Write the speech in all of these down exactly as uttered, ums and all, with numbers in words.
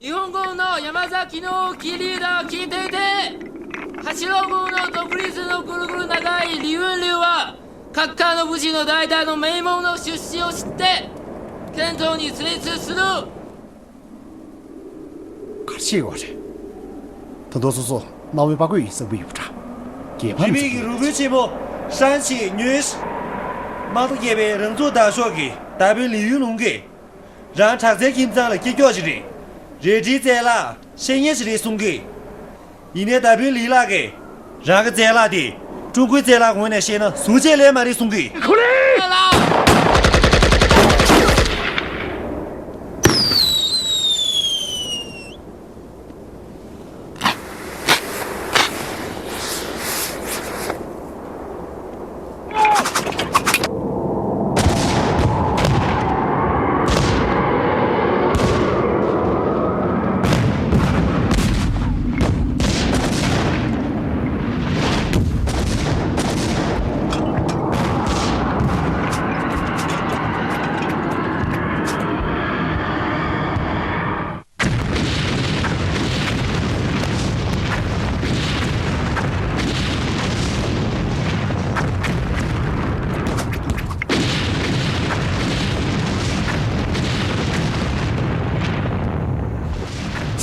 日本軍の山崎の切りだ、聞いていて。八郎軍の独立のぐるぐる長い理由理由は、各界の武士の代々の名門の出資を知って、賢人に設立する。 ག་རེ་བྱེད་ཡོད་རེད། ད་དུང་སོ་སོ་གནའ་བོའི་དཔའ་རྒོད་ཡིན་བསམ་གྱི་ཡོད་པ་འདྲ། རྒྱལ་ཕམ་རིས་མེད་ཀྱི་རུ་དཔོན་ཆེན་མོ་ཧྲན་ཞི་ཉོས། དམག་ཏུ་རྒྱལ་བའི་རང་ཚུགས་དར་ཤོག་གི་ད་བོན་ལི་ཡུལ་ལུང་གིས། རང་དྲག་རྩལ་ཁྱིམ་ཚང་ལ་སྐྱེ་སྐྱོག་ཅིག་རེད། རལ་གྲིའི་རྩལ་ལག་ཤེས་མཁན་ཅིག་རེད་གསུང་གི། ཡིན་ནའི་ད་བོན་ལི་ལགས་ཀྱིས། རང་གི་རྩལ་ལག་དེ་ཀྲུང་གོའི་རྩལ་ལག་ངོས་ནས་བཤད་ན་བཟང་ཆ་ལས་མ་རེད་གསུང་གི། ཁོ་རེ།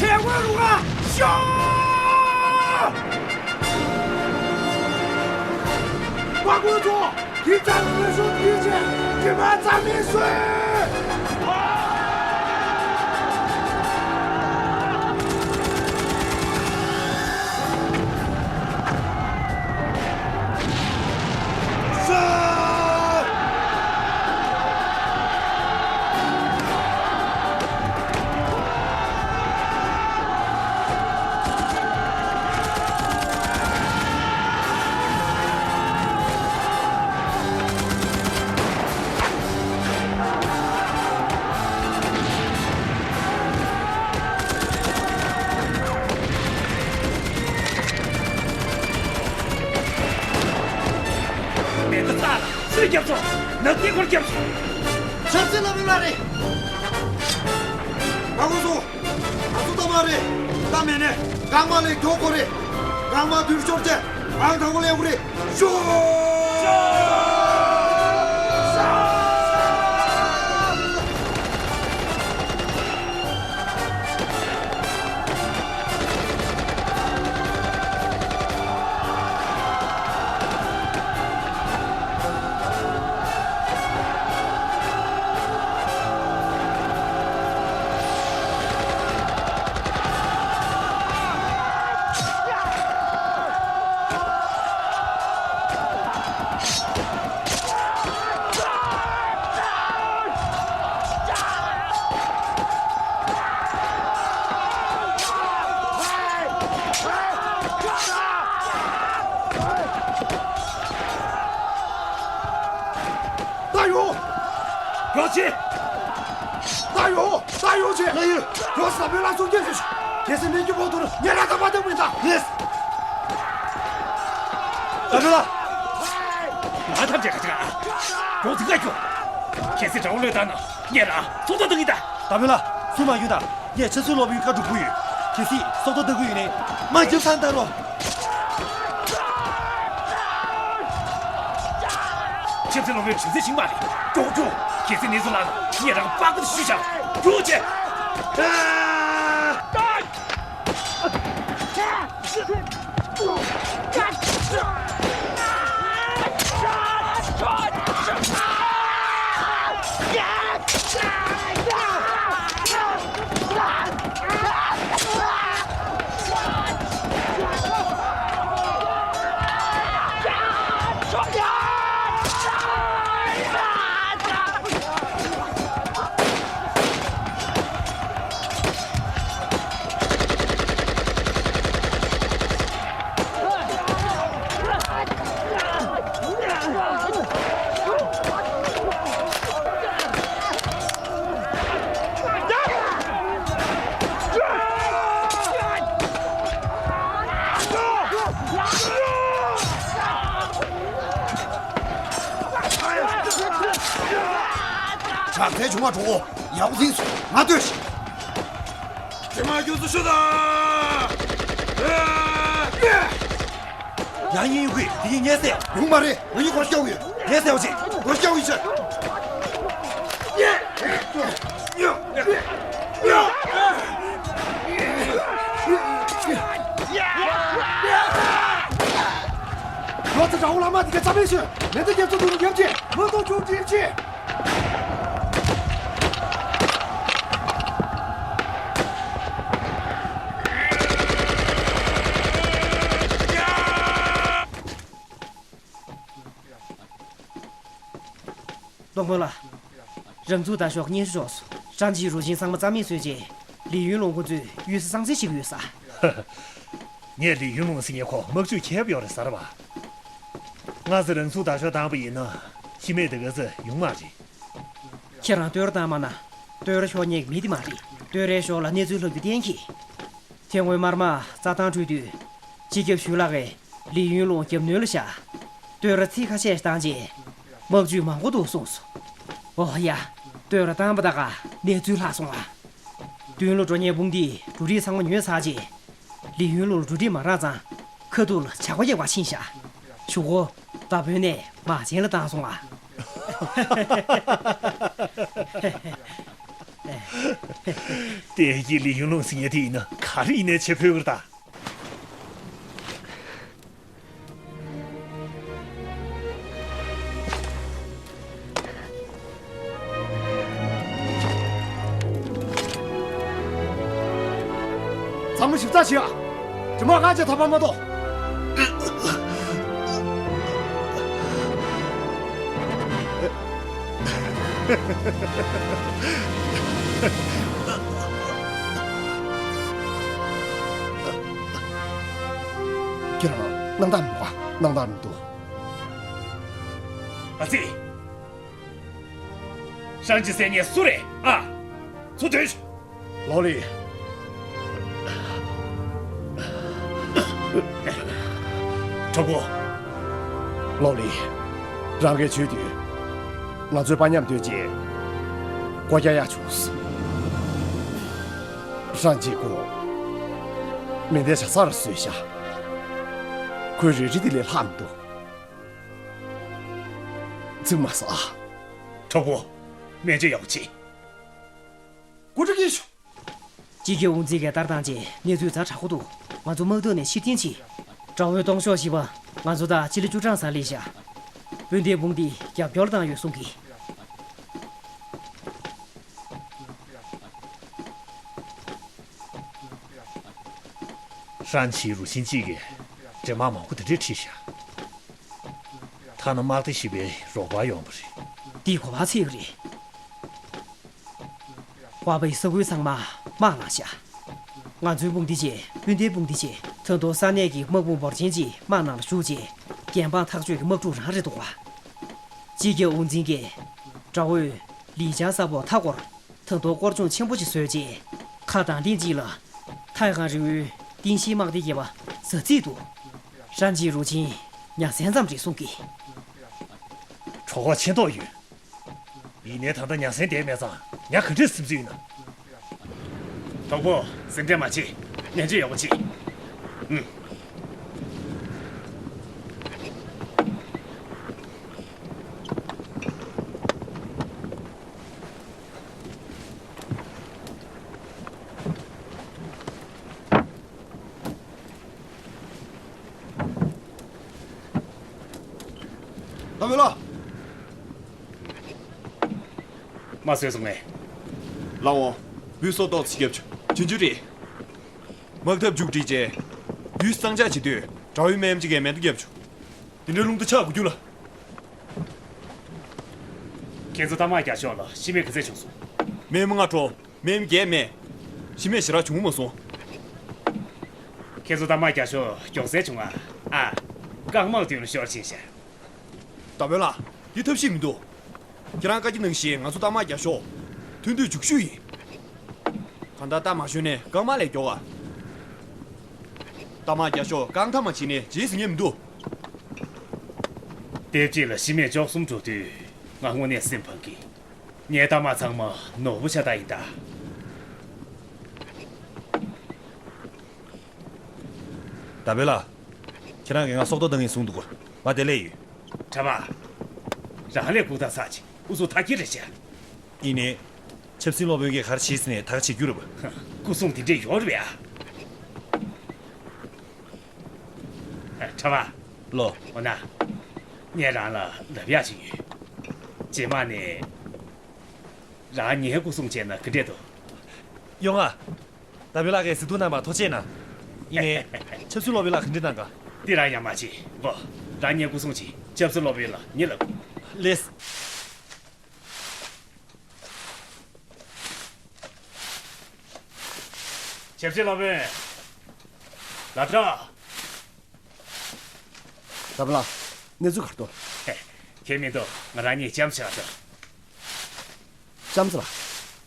ཆེ་བོ་རུ་བ་ཤོག་དཔའ་རྒོད་ཚོ། དེ་ལྟར་ལས་ཤོག་དེའི་རྗེས་དྲི་མ་རྩ་མེད་བཟོས། མེ་ཏོག་ལྟ། སུས་རྒྱབ་སོང་། ནག་ཏི་ཁོར་རྒྱབ་སོང་། ཆབ་སྲིད་ལ་མི་མ་རེད། མ་གོ་སོང་། ང་ཚོ་ལྟ་མ་རེད། ལྟ་མེད་ནས་རྐང་མ་ལས་མགྱོགས་དགོས་རེད། རྐང་མ་མདུན་ཤོར་བྱས་ཨང་དང་པོ་ལེན་དགོས་རེད། ཤོག་ད་ཡོང་། རོགས་བྱེད། ད་ཡོང་། ད་ཡོང་བྱེད། ལགས་ཡོད། རོགས་ཟབ་མོའི་ལ་སོང་རྒྱུ་ཞིག་གལ་སྲིད་མི་རྒྱུ་བོ་དུར་ཉེ་ར་ད་པ་དེ་མི་ད། ལེས། ད་རེད་ལ། ང་ཐམས་ཅད་ཁ་ཅིག་ཨ། རོགས་ཚིག་ཁ་ཁྱོ། གལ་སྲིད་དགྲ་བོ་བློས་བཏང་ན་ཉེ་ར་སོང་ད་དང་ཡིན་ད། ད་མི་ལ་སུ་མ་ཡོད་ད། ངས་ཆབ་སྲིད་སློབ་ཡོན་བཀའ་སྒྲུབ་དགོས་ཡོད། གལ་སྲིད་སྲོག་ཐོག་བཏང་དགོས་ཡོད་ནས་མ་འཇིབ་ཚང་བཏང་རོགས། ཆབ་སྲིད་སློབ་ཡོན་དྲིན་ཚེ་ཤིང་མ་རེད། མགྱོགས་མགྱོགས། གལ་སྲིད་ནས་སུ་ལ་ངས་རང་པགས་པར་ཞུས་བཞག་མགྱོགས་བྱེད། དྲག་རྩལ་བྱུང་བ་གྲོགས། ཡག་པོ་འཛིན་སོང་། ང་ལྟོས་ཤིག་མ་རྒྱུ་ཚོ་ཤོད་དང་། ཡང་ཡིན་ཡོང་གི། དེ་གིན་ངས་བསད། ཡོང་མ་རེད། ང་གཉིས་སྒོ་ཕྱེ་ཡོད། ངས་བསད་པ་བྱེད། སྒོ་ཕྱེ་ཡོད་ཤག་ལོ་ཙཱ་དགྲ་བོ་ལྷག་མ་དེ་ག་རྩ་མེད་བཟོས། མེ་མདའ་རྒྱབ་ཚུགས་འདུག་ན་རྒྱབ་ཀྱི། མ་གཏོགས་ཁྱོད་འདྲེན་བྱེད། སྟོང་དཔོན་ལགས། རང་ཚུགས་ད་ཤོག་སྙན་ཞུ་ཞོག་སོ། ཧྲན་ཅི་རུ་ཆིན་ཚང་མ་རྩ་མེད་བཟོས་རྗེས། ལི་ཡུན་ལུང་ཁོ་ཚོས་གཡུལ་ས་གཙང་སེལ་བྱེད་ཀྱི་ཡོད་ས། ངས་ལི་ཡུན་ལུང་ཟེར་མཁན་ཁོ་དམག་ཇུས་མཁས་པ་ཡོད་རེད་ཟེར་བ། ང་ཚོས་རང་ཚུགས་ད་ཤོག་བཏང་པ་ཡིན་ན་ཤི་རྨས་དེ་ག་ཚོད་ཡོང་མ་རེད། ཁྱེད་རང་བསྟོད་ར་བཏང་མ་ན། བསྟོད་ར་ཤོར་མཁན་གྱི་མི་དེ་མ་རེད། བསྟོད་རའི་ཞོར་ལ་གནས་ཚུལ་ལྷག་རྒྱུ་གཏན་འཁེལ། དེ་སྔོན་མར་མ་རྩྭ་ཐང་བྲོས་དུས། སྤྱི་ཁྱབ་ཞུས་ལགས་ཀྱིས་ལི་ཡུན་ལུང་རྒྱབ་གནོན་ལ་བཞག་བསྟོད་ར་ཚིག་ཁ་ཤས་ཤིག་བཏང་རྗེས། དམག་ཇུས་མང་པོ་འདུག་གསུངས་སོང་། ཨོ་ཡ། བསྟོད་ར་བཏང་པ་ད་ག་གནས་ཚུལ་ལྷག་སོང་ཨ། མདུན་ལ་འགྲོ་མཁན་དཔུང་སྡེས་འབྲུ་རིགས་ཚང་མ་ཉོས་ཚར་རྗེས། ལི་ཡུན་ལུང་ལ་འབྲུ་རིགས་མ་རག་ཙང་། ཁ་ཐུག་ལ་ཇག་པ་རྒྱག་པར་ཕྱིན་ཤག་གཞུག་གུ་མདའ་དཔོན་ནས་དམག་ཆེན་ལ་བཏང་སོང་ཨ། བལྟས་ཀྱི་ལི་ཡུན་ལུང་ཟེར་མཁན་དེ་ཡིན་ན་ག་རེ་ཡིན་ནའི་བྱེད་ཕོད་ཀྱི་རེད་ད། ཚང་མ་ཞིབ་ཚགས་བྱེད་ཨ། དྲི་མ་ཁ་ཆེ་ཐ་པ་མ་གཏོགས། ཁྱེད་རང་སྣང་དག་མི་འདུག་ག་སྣང་དག་མི་འདུག་ཨ་ཙི། ཧྲན་ཅི་ཟེར་མཁན་སུ་རེད་ཨ། ཚུར་སྡོད། ལོ་ལི། གྲོགས་པོ། ལོ་ལི། རང་གིས་བརྗོད་དུས། ང་ཚོའི་དཔའ་ཉམས་དོད་ཅིག་སྒོ་རྒྱག་ཡག་བྱུང་སོང་། ཧྲན་ཅི་ཀོ། མེ་མདའི་ཇ་ཚགས་ར་བཟོས་ཤག་ཁོའི་རལ་གྲི་དེ་ལས་ལྷག་མི་འདུག་འཛིང་མ་ཟ། གྲོགས་པོ། སྨན་བཅོས་ཡག་པོ་བྱེད། འགོ་ཁྲིད་ཀྱིས་ཞུ། སྤྱི་ཁྱབ་དབུ་འཛིན་གྱིས་ལྟ་སྟངས་བཅས་གནས་ཚུལ་ཛ་དྲག་པོ་འདུག་ང་ཚོ་དམག་འཐབ་ནས་ཕྱིར་འཐེན་བྱེད། དགྲ་བོའི་སྟོང་ཤོག་བཞི་པ་ང་ཚོ་དང་སྤྱི་ལེ་བཅུ་གྲངས་ས་སླེབས་ཤག་དཔོན་ལྡན་དཔུང་སྡེས་རྒྱབ་སྐྱོར་བཏང་ཡོད་གསུང་གི། ཧྲན་ཅི་རུ་ཆིན་གཅིག་གིས་འདྲེ་དམག་མང་པོ་དེ་འདྲས་ཁྲིད་ཤག་ཐ་ན་དམག་སྡེ་བཞི་པའི་རོགས་པ་ཡོང་བ་རེད། འདིས་གོ་བ་ཚིག་རེད། ཝ་པའི་ས་ཁུལ་ཚང་མ་དམག་ནང་བཞག་ང་ཚོའི་དཔུང་སྡེ་བཅས་སྤུན་ཟླའི་དཔུང་སྡེ་བཅས་ད་དུང་ས་གནས་ཀྱི་དམག་དཔུང་འབོར་ཆེན་ཅིག་དམག་ནང་ལ་ཞུགས་རྗེས་འགན་འཕང་ཐག་གཅོད་ཀྱི་དམག་འཁྲུག་རང་རེད་འདུག་པ། སྤྱི་ཁྱབ་དབུ་འཛིན་གྱིས་དགྲ་བོས་ལི་ཅང་ས་ཕོགས་མཐའ་སྐོར་ད་དུང་སྐོར་སྦྱོང་ཆེན་པོ་ཅིག་བཟོས་རྗེས་མཁའ་དང་ལྷན་ཅིག་ལ་ཐའེ་ཧན་རི་བོའི་ཏིན་ཤིན་དམག་སྡེ་བརྒྱད་པ་ཟ་རྩིས་འདུག་ཧྲན་ཅི་རུ་ཆིན་ཉ་ཚན་ཙམ་རེད་གསུང་གི། གྲོད་ཁོག་ཆེ་མདོག་ཡོད། ཡིན་ནའི་ད་ལྟ་ཉ་ཚན་བསྡད་མེད་ཙང་ཉ་ག་འདྲས་སིམ་རྩིས་ཡོད་ན། གྲོགས་པོ། སེམས་ཁྲལ་མ་བྱེད། སྨན་བཅོས་ཡག་པོ་བྱེད། ཨུམ། ལ་མོ་ལ། མ་བཟོས་སོང་ངས། ལགས་འོང་། འབུ་སོ་ཏོག་ཙམ་བརྒྱབ་བྱུང་། ཆུང་ཆུང་རེད། དམག་འཐབ་མཇུག་སྒྲིལ་རྗེས། དུས་གཙང་འཇགས་བྱེད་དུས་དགྲ་བོའི་སྨན་གཅིག་གིས་མེ་མདའ་བརྒྱབ་བྱུང་། དེ་འདྲའི་རླུང་རྟ་ཆག་དགོས་རྒྱུ་ལ། ཁྱེད་ཚོ་རྟ་དམག་རྒྱག་ཕྱོགས་ལ་ཤི་རྨས་ག་ཚད་བྱུང་སོང་། རྨས་མ་ལྔ་འཕྲོ། རྨས་མ་བརྒྱད་རྨས། ཤི་རྨས་ཞེ་དྲག་བྱུང་མ་སོང་། ཁྱེད་ཚོ་རྟ་དམག་རྒྱག་ཕྱོགས་མགྱོགས་སེ་བྱུང་ཨ། ཨ། རྐང་དམག་མདུན་ལ་ཤོར་ཕྱིན་ཤག་ད་བོད་ལ། འདི་ཐབས་ཤེས་མི་འདུག་ཁྱེད་རང་བཀའ་རྒྱ་གནང་བཞིན་ང་ཚོ་རྟ་དམག་རྒྱག་ཤོག་ཐོན་དུས་མཇུག་ཤུགས་ཡིན། གང་ལྟར་རྟ་མ་ཞོན་ནས་རྐང་དམག་ལས་མགྱོགས་ཨ། རྟ་དམག་རྒྱག་ཤོག་རྐང་ཐང་མ་བྱིན་ནས་རྗེས་ཟིན་ངེས་མི་འདུག་དེབ་ཅིག་ལ་ཤི་རྨས་བཅུ་གསུམ་འགྲོ་དུས་ང་དངོས་གནས་སེམས་ཕངས་ཀི། ངའི་རྟ་དམག་ཚང་མ་ནོར་བུ་ཤ་སྟག་ཡིན་ད། ད་བེ་ལ། ཁྱེད་རང་གིས་ང་སྲོག་ཐོག་བཏང་གིན་བཟུང་འདུག་གོ། ང་དེ་ལས་ཡོད། གྲྭ་པ། རང་ལས་ཁུག་ཐག་ཚ་ཅིག་ཨུ་ཚུགས་ཐག་གིས་རེ་བྱས། ཡིན་ནའི། ཆབ་སྲིད་སློབ་དཔོན་གྱིས་ག་རེ་བྱེད་ཟེར་ནས་ཐག་བཅད་རྒྱུ་རེད་པ། སྐུ་སྲུང་དེ་འདྲས་ཡོད་རེད་པས་ཨ། གྲྭ་པ། ལོ། འོ་ན། ངས་རང་ལ་ལབ་ཡག་ཅིག་ཡོད། རྗེས་མ་ནས། རང་ངའི་སྐུ་སྲུང་བྱས་ན་ག་འདྲས་འདུག་ཡོང་ང་། ད་བེ་ལགས་ཀྱིས་གཟིགས་སྡུག་གནང་བར་ཐུགས་རྗེ་གནང་། ཡིན་ནའི། ཆབ་སྲིད་སློབ་དཔོན་ལ་ག་འདྲས་གནང་ག། དེ་རང་ཡང་མ་བྱེད་གོ། རང་ངའི་སྐུ་སྲུང་བྱེད། ཆབ་སྲིད་སློབ་དཔོན་ལ་ངས་ལབ་དགོས། ལེགས། ཆབ་སྲིད་སློབ་དཔོན། ལབ་རོགས། ད་བེ་ལགས། གནས་ཚུལ་ག་རེ་འདུག་ཧེ། གལ་མི་འདུག་ང་རང་གཉིས་འཆམ་བྱས་འགྲོ། ལྕམ་ཚ་ལགས།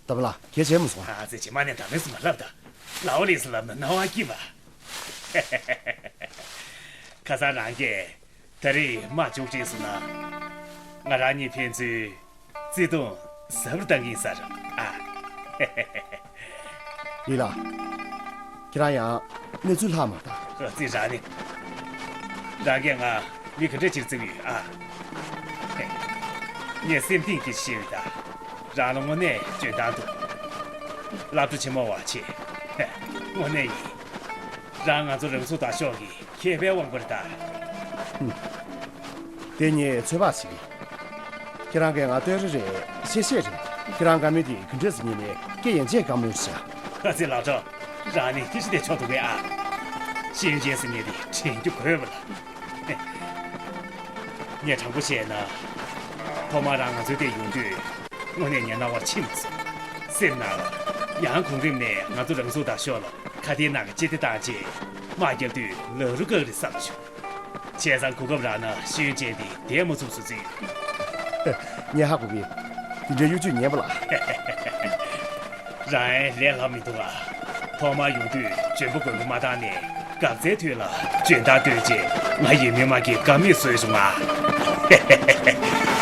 ད་བེ་ལགས་གལ་བྱས་མ་སོང་ཨ། ཨ་ཙི། རྗེས་མ་ནས་ད་མེད་སུ་མ་ལབ་ད། ལའོ་ལིས་ལབ་ན་རྣ་བ་སྐྱིད་པ། ཁ་སང་རང་གིས་ད་རེས་དམག་མཇུག་སྒྲིལ་སོང་ན། ང་རང་གཉིས་ཕན་ཚུན་བརྩེ་དུང་ཟབ་རུ་གཏང་གི་ཡིན་ས་རེད་ཨ། ལི་ལགས། ཁྱེད་རང་ཡང་གནས་ཚུལ་ལྷག་མ་ད། ཨ་ཙི། རང་ནི། རང་གིས་ང་མི་ག་འདྲ་ཅིག་བརྩི་གི་ཡོད་ཨ། ངས་སེམས་གཏིང་གི་ཤེས་ཡོད་ད། རང་ལ་དངོས་གནས་འཇོན་ཐང་འདུག་སློབ་གྲྭ་ཆེན་མོ་བ་ཆེ། དངོས་གནས་ཡིན། རང་ང་ཚོ་རང་སྲོག་དང་ཤོག་གི་མཁས་པའི་དབང་པོ་རེད་ད། ཧུམ། དེ་ངས་ཚོད་དཔག་བྱེད་གི། ཁྱེད་རང་གིས་ང་བསྟོད་རེ་རེད། བཤད་བཤད་རེད། ཁྱེད་རང་བཀའ་མོལ་དེ་ག་འདྲས་ཟེར་ཉན་ནས་སྐད་ཡན་ཆད་བཀའ་མོལ་བྱ། ཨ་ཙི། ལགས་འགྲོ། རང་ནི་ཏི་ཤི་དེ་ཆོག་འདུག་གས་ཨ། ཤེས་ཡོན་ཅན་ཟེར་ཉན་དེ་དྲན་རྒྱུ་དགོས་པ་ལ། ངས་དྲང་པོ་བཤད་ན། ཐོག་མར་རང་ང་ཚོའི་དེ་ཡོང་དུས་དངོས་གནས་ངའི་རྣ་བར་ཕྱིན་མ་སོང་། སེམས་ནང་ལ་ཡང་གོང་རིམ་ནས་ང་ཚོ་རང་སྲོག་དང་ཤོག་ལ་ཁ་གཏད་གནང་གི་ཅི་སྟེ་བཏང་རྗེས་དམག་རྒྱབ་དུས་ལག་རུ་བཀག་རེད་བསམ་བྱུང་། བྱས་ཙང་གོ་སྐབས་རག་ན་ཤེས་ཡོན་ཅན་དེ་བསྡད་མ་ཚུགས་སུ་བརྩི་ཡོད། ངས་ཧ་གོ་གི། དེ་འདྲའི་གཡོ་ཇུས་ཉན་པ་ལ། རང་ལས་སླ་མི་འདུག་ཨ། ཐོག་མར་ཡོང་དུས་འཇོན་པོ་དགོས་པ་མ་བཏང་ནས་འགག་རྩའི་དུས་ལ་འཇོན་ཐང་བཏོན་རྗེས་ང་ཡི་མི་མང་གི་དགའ་མོས་བཟོས་བྱུང་ཨ།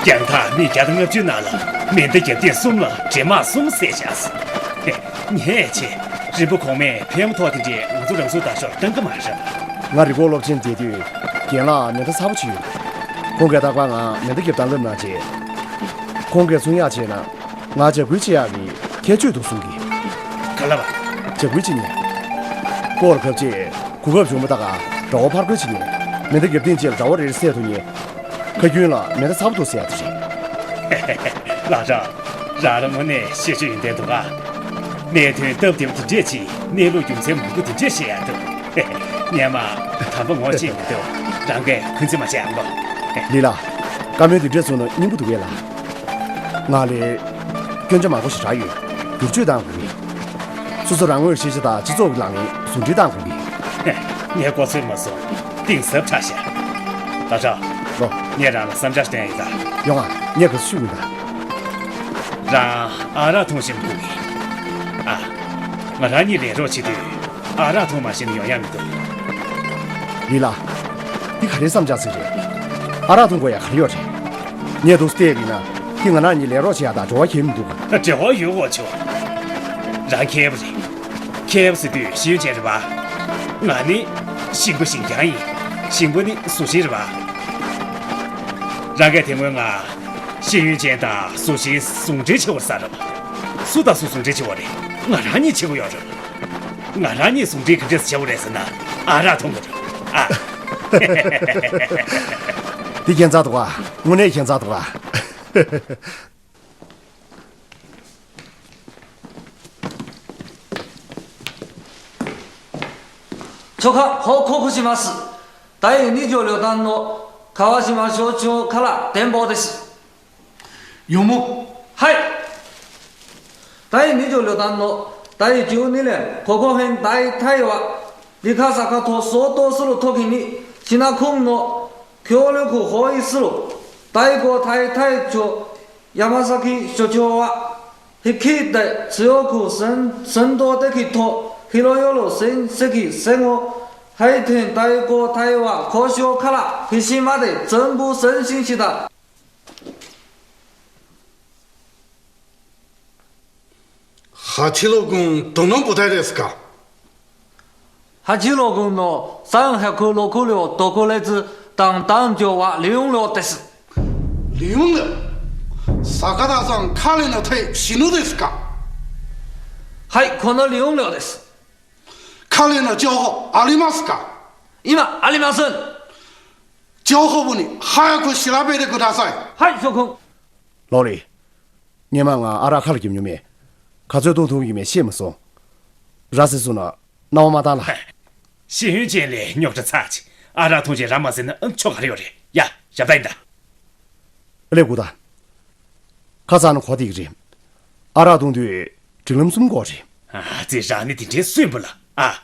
རྒྱང་ཐག་མི་བརྒྱ་དང་ལྔ་བཅུའི་ནང་ལ་མེ་མདའ་རྒྱབ་ཐེངས་གསུམ་ལ་འདྲེ་དམག་གསུམ་བསད་བཞག་ངས་ཆེ། རིམ་པ་གོང་མས་ཕེབས་ཐོག་དེ་འདྲའི་ང་ཚོ་རང་སྲོག་དང་ཤོག་བཏང་གི་མ་རེད། ང་རི་སྐོར་སློབ་ཆེན་བསྡད་དུས་རྒན་ལགས་མེ་མདའ་གསར་པ་ཅིག་ཡོད། ཁོང་གིས་རྟག་པར་ང་མེ་མདའ་རྒྱབ་སྟངས་བསླབ་གནང་རྗེས། ཁོང་གིས་གསུང་ཡག་བྱས་ན་ང་འཇབ་རྒོལ་བྱེད་ཡག་གི་ཁྱད་ཆོས་འདུག་གསུང་གི། ག་ལ་བ། འཇབ་རྒོལ་བྱེད་ཉན། སྐོར་གབ་ཅེས་གོ་སྐབས་བྱུང་མ་ཐག་ག་དགྲ་བོ་ཕར་རྒོལ་བྱེད་ཉན། མེ་མདའ་རྒྱབ་ཐེངས་གཅིག་ལ་དགྲ་བོ་རེ་རེ་བསད་ཐུབ་ཉན། ཁ་རྒྱུན་ལ་མེ་མདའ་ཚ་པོ་འདུག་ཟེར་ཡག་དེ་རེད། ལགས་འགྲོ། རང་རང་དངོས་གནས་ཤེས་བྱ་ཡོན་ཏན་འདུག་ག་གནད་དོན་སྟབས་བདེ་པོ་དེ་འདྲས་ཅིག་གནས་ལུགས་རྒྱུ་མཚན་མང་པོ་དེ་འདྲས་བཤད་ཡག་འདུག་སྔས་མ་དམ་པ་ངོ་ཤེས་མི་འདུག་རང་གིས་འཁོན་འཛིན་མ་བྱེད་ཨང་གོ། ལི་ལགས། བཀའ་མོལ་འདི་འདྲས་གསུངས་ན་སྙིང་པོ་འདུག་གས་ལགས། ང་ལ་སྐྱོན་ཆ་མང་པོ་ཞིག་རག་ཡོད། བསྒྱུར་བཅོས་གཏང་དགོས་ཀྱི། སོ་སོ་རང་ངོས་ཤེས་བྱ་དང་སྤྱི་ཚོགས་ཀྱི་ལག་ལེན་ཟུང་འབྲེལ་གཏང་དགོས་ཀྱི། ངས་མགོ་ཚོས་མ་སོང་། གཏིང་ཟབ་དྲགས་ཤག་ད་ཆ། ལོ། ངས་རང་ལ་བསམ་འཆར་བཏོན་ཡིན་ད། ཡོང་ང་། ངས་ག་ཚོད་ཤུགས་ཡིན་ད། རང་ཨ་རག་འཐུང་ཤེས་དགོས་ཀྱི། ཨ། ང་རང་གཉིས་ལས་རོགས་བྱེད་དུས་ཨ་རག་འཐུང་མ་ཤེས་ན་ཡོང་ཡག་མི་འདུག་ལི་ལགས། འདི་ག་རེ་བསམ་འཆར་ཟིག་རེད། ཨ་རག་འཐུང་དགོས་ཡག་ག་རེ་ཡོད་རེད། ངས་འདུག་སེ་བལྟས་པ་ཡིན་ན་འདི་ང་རང་གཉིས་ལས་རོགས་བྱེད་ཡག་དང་འབྲེལ་བ་གང་ཡང་མི་འདུག་འབྲེལ་བ་ཡོད་དགོས་ཆོག་རང་མཁས་པ་རེད། མཁས་པ་ཟེར་དུས་ཤེས་ཡོན་ཅན་རེད་པ། ང་ནི་ཞིང་པ་ཞིང་རྐྱང་ཡིན། ཞིང་པ་ནི་གཟུགས་ཆེན་རེད་པ། རང་གིས་དེ་སྔོན་ང་ཤེས་ཡོན་ཅན་དང་གཟུགས་ཆེན་ཟུང་འབྲེལ་ཆེ་བ་རེད་ཟེར་རེད་པ། སུ་དང་སུ་ཟུང་འབྲེལ་ཆེ་བ་རེད། ང་རང་གཉིས་ཆེ་བ་ཡོད་རེད། ང་རང་གཉིས་ཟུང་འབྲེལ་ག་འདྲས་སེ་བྱེད་དགོས་རེད་ཟེར་ན་ཨ་རག་འཐུང་དགོས་རེད། ཨ། འདི་ཁྱད་མཚར་འདུག་ག་དངོས་གནས་ཁྱད་མཚར་འདུག་ག་ཁྱོ་ག་ཧོ་ཁོ་ཁོ་ཤི་མ་སི། ད་ཡི་ནི་ཇོ་ལོ་ཏན་ནོ་ཁ་བ་ཤི་མ་ཤོ་ཆོ་ཁ་ལ་དེན་པོ་དེ་སི། 游牧。嗨。 ད་ཡི་ནི་ཇོ་ལོ་ཏན་ནོ། ད་ཡི་ཇུ་ནི་ལེ་ཁོ་ཁོ་ཧེན་ད་ཡི་ཐ་ཡི་བ། ལི་ཁ་ས་ཁ་ཐོ་སོ་ཏོ་སི་ལོ་ཐོ་ཁི་ནི་ཤི་ན་ཁུང་ནོ། ཁྱོ་ལོ་ཁུ་ཧོ་ཡི་སི་ལོ། ད་ཡི་གོ་ཐ་ཡི་ཐ་ཡི་ཆོ། ཡ་མ་ས་ཁི་ཤོ་ཆོ་བ། ཧི་ཁི་ཏེ་ཚི་ཡོ་ཁུ་སན་སན་ཏོ་ཏེ་ཁི་ཐོ། ཧི་ལོ་ཡོ་ལོ་སན་སེ་ཁི་སེ་ངོ། ཧའི་ཐེན་ད་ཡི་གོ་ཐ་ཡི་བ་ཁོ་ཤོ་ཁ་ལ་ཧི་ཤི་མ་ཏེ་ཙན་བུ་སན་ཤིང་ཤི་ད། ཧ་ཆི་ལོ་ཀུང་དོ་ནོ་བུ་ཐའི་རེས་ཀ། 八七路口の三百六十六号特別列車、担当は李雲龍です。李雲龍、坂田さん、彼の手死ぬですか？はい、この李雲龍です。彼の情報ありますか？今ありません。情報部に早く調べてください。はい、諸君。 ལོ་ལི། སྔོན་མ་ང་ཨ་རག་ཁ་ལ་རྒྱབ་མྱོང་མེད། ག་ཚོད་བཏུང་ཐུབ་ཀྱི་མེད་ཤེས་མ་སོང་། ར་སི་སུ་ན་སྣང་བ་མ་བཏང་ལ། ཤེས་ཡོན་ཅན་ལས་རྙོག་དྲ་ཚ་ཅིག་ཨ་རག་འཐུང་བྱས་ར་མ་ཟིན་ན་ཆོ་ག་རེ་ཡོད་རེད་ཡ། ཞབས་ཏ་ཡིན་ད། ལེ་གུ་ད། ཁ་ཚ་ན་གོ་དེ་གི་རེད། ཨ་རག་འཐུང་དུས་སྒྲིག་ལམ་གསུམ་དགོས་རེད། ཨ་ཙི་རང་ནི་དེ་འདྲའི་སུན་པོ་ལ་ཨ།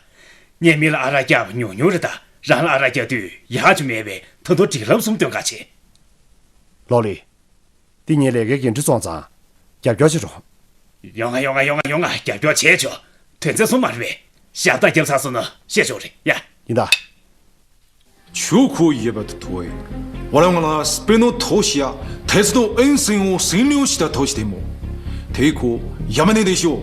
ངས་མི་ལ་ཨ་རག་རྒྱག་པ་ཉུང་ཉུང་རེད་ད། རང་ལ་ཨ་རག་རྒྱག་དུས་ཡག་ཅིག་མེད་པས་ད་དུང་སྒྲིག་ལམ་གསུམ་སྟོན་ག་བྱེད། ལོ་ལི། འདི་ངའི་ལས་ཀའི་འགན་འཁྲི་སོང་ཙང་། རྒྱབ་སྐྱོར་བྱེད་རོགས། ཡོང་ང་ཡོང་ང་ཡོང་ང་ཡོང་ང་རྒྱབ་སྐྱོར་བྱེད་ཆོག་དོན་ཚན་གསུམ་མ་རེད་པས། ཞབས་ཏ་རྒྱབ་ཚར་སོང་ན་བཤད་ཆོག་རེད་ཡ། ཡིན་ད། 出口也不对。我々はスペの投資や、鉄道沿線を占領した都市でも、抵抗やめないでしょう。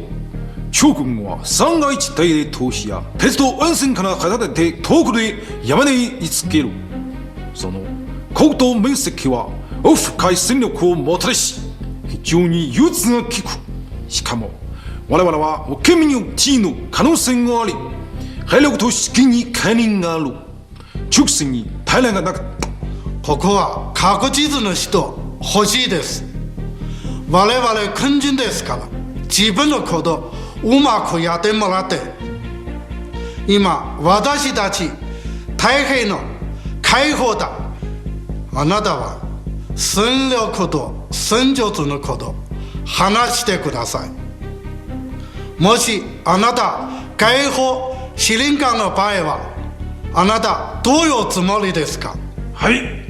諸君は三階地帯で投資や、鉄道沿線から離れて遠くで山根に居つける。その国土面積は深い戦力をもたらし、非常に融通が利く。しかも、我々は受け身の地位の可能性があり、兵力と資金に限りがある。 直線に平らがなく、ここは過去地図の人欲しいです。我々軍人ですから、自分のことうまくやってもらって。今私たち太平の解放だ。あなたは戦力と戦術のこと話してください。もしあなた解放司令官の場合は、あなたどういうつもりですか？はい。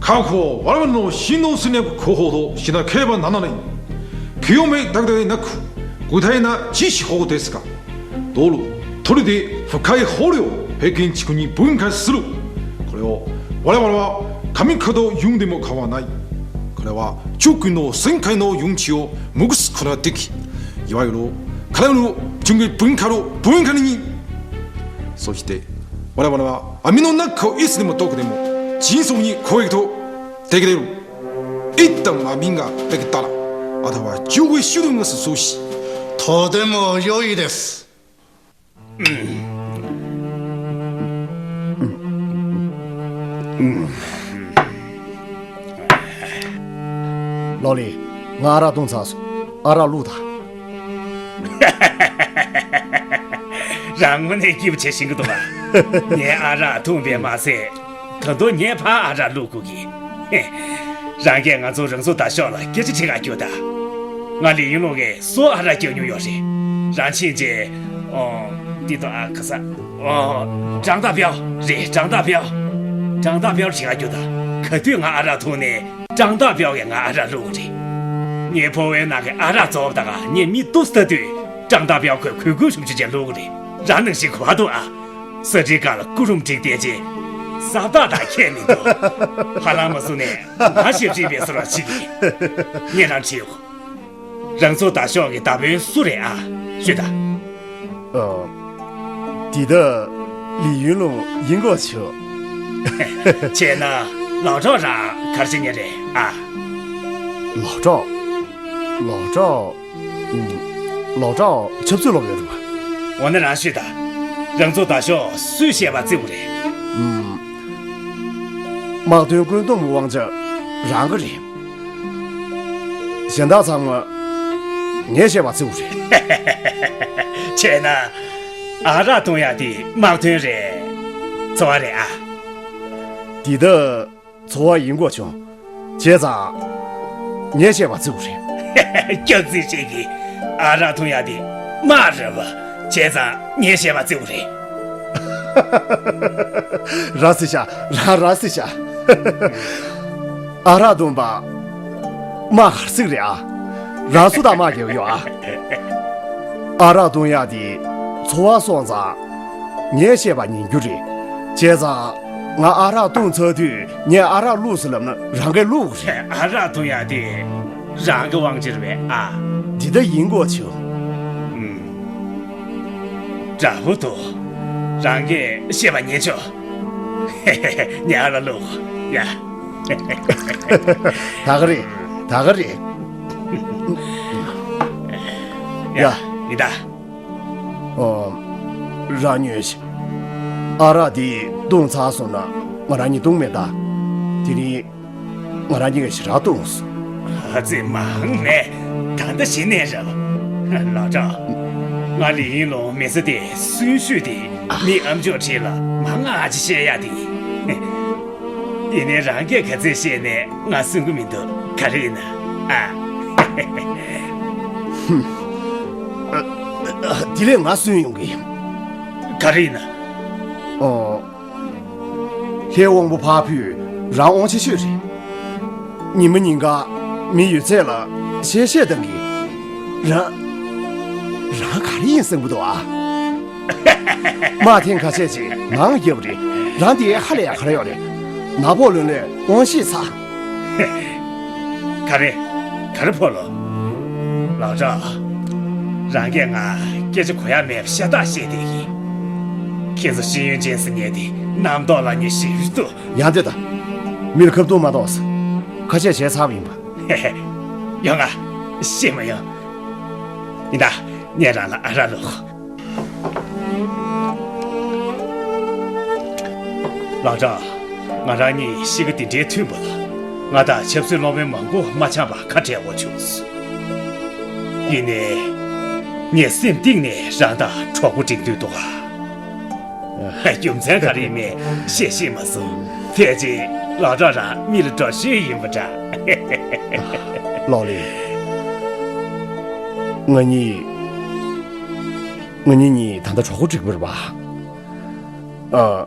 確保我々の真の戦略候補としなければならない。清めだけでなく、具体な知識法ですが、道路、取りで深い捕虜を平均地区に分解する。これを我々は神化と呼んでも構わない。これは中国の旋回の余地を無視することができ、いわゆる彼らの準備文化の文化に、そして我々は網の中をいつでもどこでも迅速に攻撃とできる。一旦網ができたら、あとは中国主導が進行し、とても良いです。 ལོ་ལི། ང་ཨ་རག་བཏུང་ཚར་སོང་། ཨ་རག་བླུགས་དང་། རང་ངོ་ནས་སྐྱིད་པོ་བྱེད་བཞིན་གི་འདུག་ག་ངས་ཨ་རག་འཐུང་བས་མ་ཟད། ད་དུང་ངས་ཕར་ཨ་རག་བླུགས་དགོས་ཀྱི། རང་གིས་ང་ཚོ་རང་བཟོ་ལྟ་ཞོག་ལ་སྐད་ཆ་དྲི་ག་རྒྱུགས་དང་། ང་ལི་ཡུན་ལུང་གིས་སུ་ཨ་རག་རྒྱག་མྱོང་ཡོད་རེད། རང་ཕྱིན་རྗེས། ཨོ། འདི་དང་ཨ་ཁ་ས། ཨོ། ཀྲང་ཏ་པའོ་རེད། ཀྲང་ཏ་པའོ། ཀྲང་ཏ་པའོ་དྲི་ག་རྒྱུགས་དང་། ག་དུས་ང་ཨ་རག་འཐུང་ནས་ཀྲང་ཏ་པའོ་གིས་ང་ཨ་རག་བླུགས་རེད། ངའི་ཕོ་བའི་ནང་གི་ཨ་རག་བཙོག་པ་དང་ངས་མི་གཏུབ་ལྟ་དུས་ཀྲང་ཏ་པའོ་ཁོས་གུས་གུས་ཞུམ་ཞུམ་བྱས་བླུགས་རེད། རང་ནང་བཞིན་གོ་བ་འདུག་ཨ། ས་ཁྲིའི་སྒང་ལ་སྐུ་རུམ་བསྒྲིགས་བསྡད་རྗེས། ས་བདག་དང་ཁྱད་མི་འདུག་ཧ་ལམ་མ་བཟུང་ནས་ང་ཞབས་ཕྱི་བེད་སོ་ར་ཕྱི་གི། ངས་རང་ཁྲིད་ཡོང་། རང་ཚོ་ད་ཤོག་གི་མདའ་དཔོན་སུ་རེད་ཨ། ཤོད་ད། ཨ། འདི་ད་ལི་ཡུན་ལུང་ཡིན་གོ་ཆོག་བྱས་ན་ལའོ་ཀྲོའུ་རང་ག་རེ་བྱེད་མཁན་རེད་ཨ། ལའོ་ཀྲོའུ། ལའོ་ཀྲོའུ། ལའོ་ཀྲོའུ་ཆབ་སྲིད་སློབ་ཡོན་རེད་པ། འོ་ན་རང་ཤོད་ད། རང་ཚོ་ད་ཤོག་སུས་བཤད་པ་བརྩི་དགོས་རེད། ཨུམ། དམག་དོན་བཀོད་འདོམས་ཀྱི་དབང་ཆ་རང་གི་རེད། གཞན་དག་ཚང་མ་ངས་བཤད་པ་བརྩི་དགོས་རེད། བྱས་ན། ཨ་རག་འཐུང་ཡག་དེ་དམག་དོན་རེད། འཚོ་བ་རེད་ཨ། འདི་ད། འཚོ་བ་ཡིན་གོ་བྱུང་། བྱས་ཙང་། ངས་བཤད་པ་བརྩི་དགོས་རེད། སྐྱག་རྫུན་བཤད་ཀྱི། ཨ་རག་འཐུང་ཡག་དེ་དམག་རེད་པ། བྱས་ཙང་ངས་བཤད་པ་བརྩི་དགོས་རེད། ར་བཟི་ཤ། ར་ར་བཟི་ཤ། ཨ་རག་འཐུང་པ། དམག་ག་རེ་ཟེར་གི་རེད་ཨ། རང་སུ་དང་དམག་རྒྱག་གི་ཡོད་ཨ། ཨ་རག་འཐུང་ཡག་དེ་འཚོ་བ་སོང་ཙང་། ངས་བཤད་པ་ཉན་རྒྱུ་རེད། བྱས་ཙང་། ང་ཨ་རག་བཏུང་ཚར་དུས་ངས་ཨ་རག་བླུགས་ཟེར་ལབ་ན་རང་གིས་བླུགས་རེད། ཨ་རག་འཐུང་ཡག་དེ་རང་གི་དབང་ཆ་རེད་པས་ཨ། འདི་ལྟ་ཡིན་གོ་ཆོག་ཨུམ། འདྲ་པོ་འདུག་རང་གིས་བཤད་པ་ཉན་ཆོག་ཉལ་ལ་བླུག་ཡ། ད་ག་རེད། ད་ག་རེད། ཡ། ཡ། ཡིན་ད། ཨོ། རང་ཉོན་ཞིག་ཨ་རག་འདི་བཏུང་ཚར་སོང་ན་ང་རང་གཉིས་བཏུང་མེད་ད། དེ་རིང་ང་རང་གཉིས་ཀྱིས་ཞེ་དྲག་བཏུང་སོང་། ཨ་ཙི་མང་མེད། ད་ལྟ་ཞི་གནས་རེད། ལགས་འགྲོ། ང་ལི་ཡིན་ལུང་མི་ཚེ་འདི་གསོན་ཤུགས་དེ་མི་ཨ་མཆོག་ཁྲིད་ལ་མང་ང་ཅི་བཤད་ཡ་དེ། ཡིན་ནའི་རང་གིས་ག་ཚད་བཤད་ནས་ང་གསོན་གི་མི་འདུག་ག་རེ་ཡིན་ན། ཨ། དེ་ལས་ང་གསོན་ཡོང་གི། ག་རེ་ཡིན་ན། ཨོ། ལྷའི་དབང་པོ་ཕར་ཕུད་རང་དབང་ཆེ་ཤོས་རེད། ཉི་མ་ཉིན་གང་མི་ཡོད་ཚད་ལ་གཤེ་གཤེ་བཏང་གི། རང་རང་ག་རེ་ཡིན་བསམ་གི་འདུག་ཨ། དམག་ཐེངས་ཁ་ཤས་ཅིག་མང་བརྒྱབ་པ་རེད། རང་དེ་ཧ་ལས་ཡག་ག་རེ་ཡོད་རེད། ནག་ཕོག་ལོན་ལོས་དབང་ཤེད་ཚ། ག་རེ། ག་རེ་ཕོག་ལོ། ལགས་འགྲོ། རང་གིས་ང་སྐད་ཆ་གོ་ཡ་མེད་པ་ཤ་སྟག་བཤད་བསྡད་ཡིན། ཁྱེད་ཚོ་ཤེས་ཡོན་ཅན་ཟེར་མཁན་དེ་རྣམ་རྟོག་ལངས་མཁན་ཞིག་རེད་འདུག་ཡང་བསྡད་དང་། མི་ལ་ཁ་བཏུང་མ་གཏོང་ཟེར། ཁ་ཆད་བྱས་ཚར་བ་ཡིན་པ། ཧེ་ཧེ། ཡོང་ང་། ཤེས་མ་ཡོང་། ཡིན་ད། ངས་རང་ལ་ཨ་རག་བླུག་ལགས་འགྲོ། ང་རང་གཉིས་གཤིས་ཀ་འདི་འདྲའི་མཐུན་པ་ལ། ང་དང་ཆབ་སྲིད་སློབ་དཔོན་མང་པོ་མ་འཆམ་པ་ཁ་བྲལ་དགོས་བྱུང་། ཡིན་ནའི། ངས་སེམས་གཏིང་ནས་རང་དང་གྲོགས་པོ་སྒྲིག་འདོད་འདུག་ག་རྒྱུ་མཚན་ག་རེ་མེད་བཤད་ཤེས་མ་སོང་། ཕལ་ཆེར་ལགས་འགྲོ་རང་མི་ལ་འགྲོ་ཤེས་ཡིན་པ་འདྲ། ལོ་ལི། ང་གཉིས། ང་གཉིས་གཉིས་ད་ལྟ་གྲོགས་པོ་སྒྲིག་པ་རེད་པ། ཨ།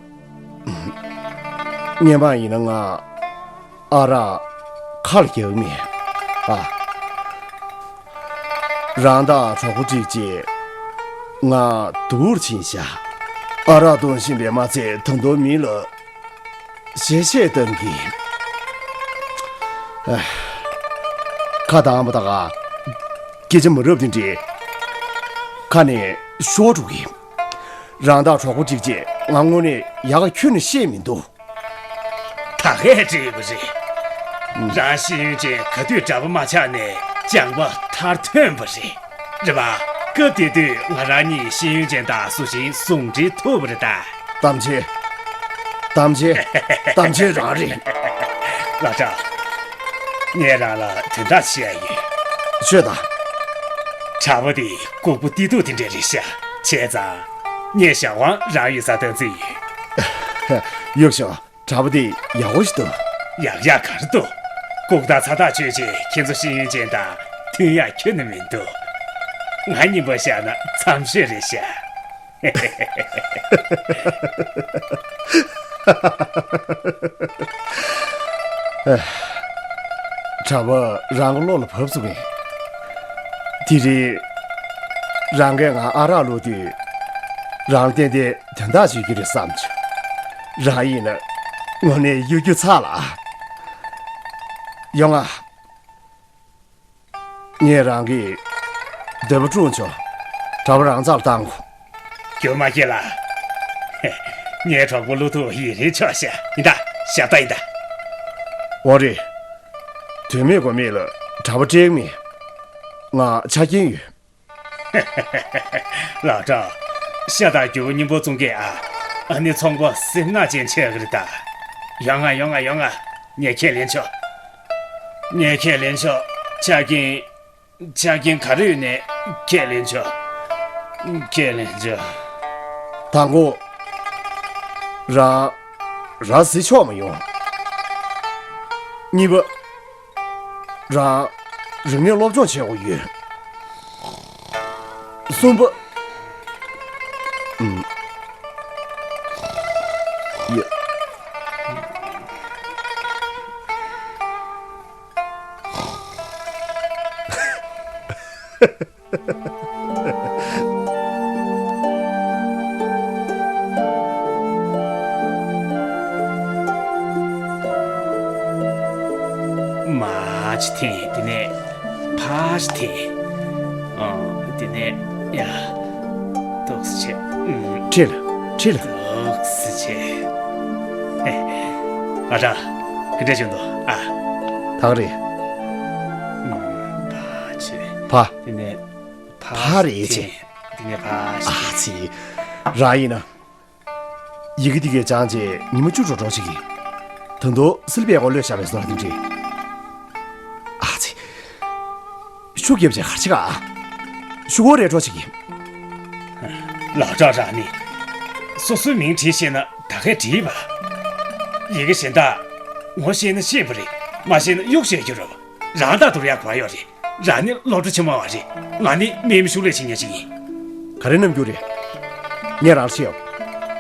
སྔན་མ་ཡིན་ན་ང་ཨ་རག་ཁ་ལ་རྒྱག་མེད། ཨ། རང་དང་གྲོགས་པོ་སྒྲིག་རྗེས་ང་སྡུག་རུ་ཕྱིན་ཤག་ཨ་རག་བཏུང་བཞིན་པས་མ་ཚད་ད་དུང་མི་ལ་གཤེ་གཤེ་བཏང་གི། ཨ། ཁ་གདངས་པ་དང་། སྐད་ཆ་མ་རབས་དེ་འདྲས་ཁ་ནས་ཤོར་འགྲོ་གི། རང་དང་གྲོགས་པོ་སྒྲིག་རྗེས་ང་དངོས་གནས་ཡག་ག་ཁྱོན་ནས་ཤེས་མི་འདུག་ད་གས་བྲིས་པ་རེད། རང་ཤེས་ཡོན་ཅན་ག་དུས་དགྲ་པོ་མ་ཆགས་ནས་སྦྱངས་པ་མཐར་ཐོན་པ་རེད། རེད་པ། སྐབས་དེ་དུས་ང་རང་གཉིས་ཤེས་ཡོན་ཅན་དང་སུ་བཞིན་ཟུང་འབྲེལ་ཐུབ་པ་རེད་ད། གཏམ་བྱེད། གཏམ་བྱེད། གཏམ་བྱེད་རང་རེད། ལགས་འགྲོ། ངས་རང་ལ་དོན་དག་བཤད་ཡ་ཡོད། ཤོད་དང་། གྲྭ་པ་དེ་ལྐུགས་པ་སྟེ་སྡུག་དེ་འདྲ་རེད་ཤག་བྱས་ཙང་། ངས་ཞག་དབང་རང་ཡོད་སར་བཏང་རྩིས་ཡོད། གཡུག་ཞོག་གྲྭ་པ་དེ་ཡག་པོ་ཞིག་འདུག་ཡག་ཡག་ག་རེ་འདུག་ལྐུགས་དང་ཚ་ཐག་ཆོད་རྗེས་ཁྱེད་ཚོ་ཤེས་ཡོན་ཅན་དང་མཐུན་ཡག་ཁྱོན་ནས་མི་འདུག་ང་གཉིས་པོ་བཞག་ན་འཚམ་ཤོས་རེད་ཤག་གྲྭ་པ་རང་གི་བློ་ལ་བབས་སོང་ངས། དེ་རིང་རང་གིས་ང་ཨ་རག་བླུགས་དུས་རང་ལ་ཏན་ཏན་དོན་དག་ཅིག་ཡོད་ཀྱི་རེད་བསམ་བྱུང་། རང་ཡིན་ན་དངོས་གནས་གཡོ་སྒྱུ་ཚར་ལ། ཡོང་ང་། ངས་རང་གི་འདོད་པ་བསྐྲུན་ཆོག་གྲྭ་པ་རང་རྩ་ལ་བཏང་གོ་རྒྱུ་མ་སྐྱེ་ལ། ངའི་གྲོགས་པོ་བློ་ཐུག་ཡིད་རེ་ཆོག་ཤག་ཡིན་ད། ཞབས་ཏ་ཡིན་ད། འོ་རེད། དོན་མེད་དགོས་མེད་ལ་གྲྭ་པ་སྤྲད་མེད། ང་ཆ་རྐྱེན་ཡོད། ལགས་འགྲོ། ཤ་དང་རྒྱུ་བ་སྙིང་པོ་བཙོང་མཁན་ཨ། ཨ་ནི་ཚོང་པ་སེར་སྣ་ཅན་ཆགས་ཀྱི་རེད་ད། ཡོང་ང་ཡོང་ང་ཡོང་ང་། ངས་ཁས་ལེན་ཆོག་ངས་ཁས་ལེན་ཆོག་ཆ་རྐྱེན། ཆ་རྐྱེན་ག་རེ་ཡོད་ནའི་ཁས་ལེན་ཆོག་ཁས་ལེན་ཆོག་དང་པོ། རང་། རང་གཟི་ཆོག་མ་ཡོང་། གཉིས་པ། རང་། རིག་གནས་སློབ་སྦྱོང་བྱེད་དགོས་ཡོད། གསུམ་པ། ཨུམ། ཡ། མ་ཅི་ཐེ་དེ་ནས་ཕ་ཅི་ཐེ། ཨ། དེ་ནས་ཡ། ཏོག་ཙམ་བྱས། ཨུམ། ཁྲིད་ལ། ཁྲིད་ལ། ཨོ་སི་ཆེ། ཨ་ཅག་ག་འདྲ་བྱུང་འདུག་ཨ། ཐག་རེད། ཨུམ། ཕ་ཆེ། ཕ། དེ་ནས་ཕ་ཕ་རེད་ཆེ། དེ་ནས་ཕ་ཆེ། ཨ་ཙི། རང་ཡིན་ན། ཡི་གེ་འདི་གས་སྦྱངས་རྗེས་ཉི་མ་བཅུ་འགྲོ་འགྲོ་ཞིག་གིས། ད་དུང་སིལ་བའི་འོག་ལོས་བཞག་པའི་བཟོ་འདྲ་དེ་འདྲས། ཨ་ཙི། ཤུགས་རྒྱབ་བྱས་ག་རེ་བྱེད་ག། ཤུགས་འོ་རེ་འགྲོ་ཞིག་གིས། ལགས་སོ་རང་ནི། སོ་སོའི་མིང་བྲིས་ཤེས་ན་ད་གས་བྲིས་པ། ཡི་གེ་གཞན་དག་ངོ་ཤེས་ན་ཤེས་པ་རེད། མ་ཤེས་ན་གཡུག་བཤད་རྒྱུ་རེད་པ། རང་ལྟ་དུར་ཡག་གོ་ཡོད་རེད། རང་ནི་སློབ་གྲྭ་ཆེན་མོ་བ་རེད། ང་ནི་སྨན་ཡུལ་ཤུགས་ལས་བྱེད་མཁན་ཞིག་ཡིན། ག་རེ་རྣམ་འགྱུར་རེད། ངས་རང་ལ་བཤད་ཡོད།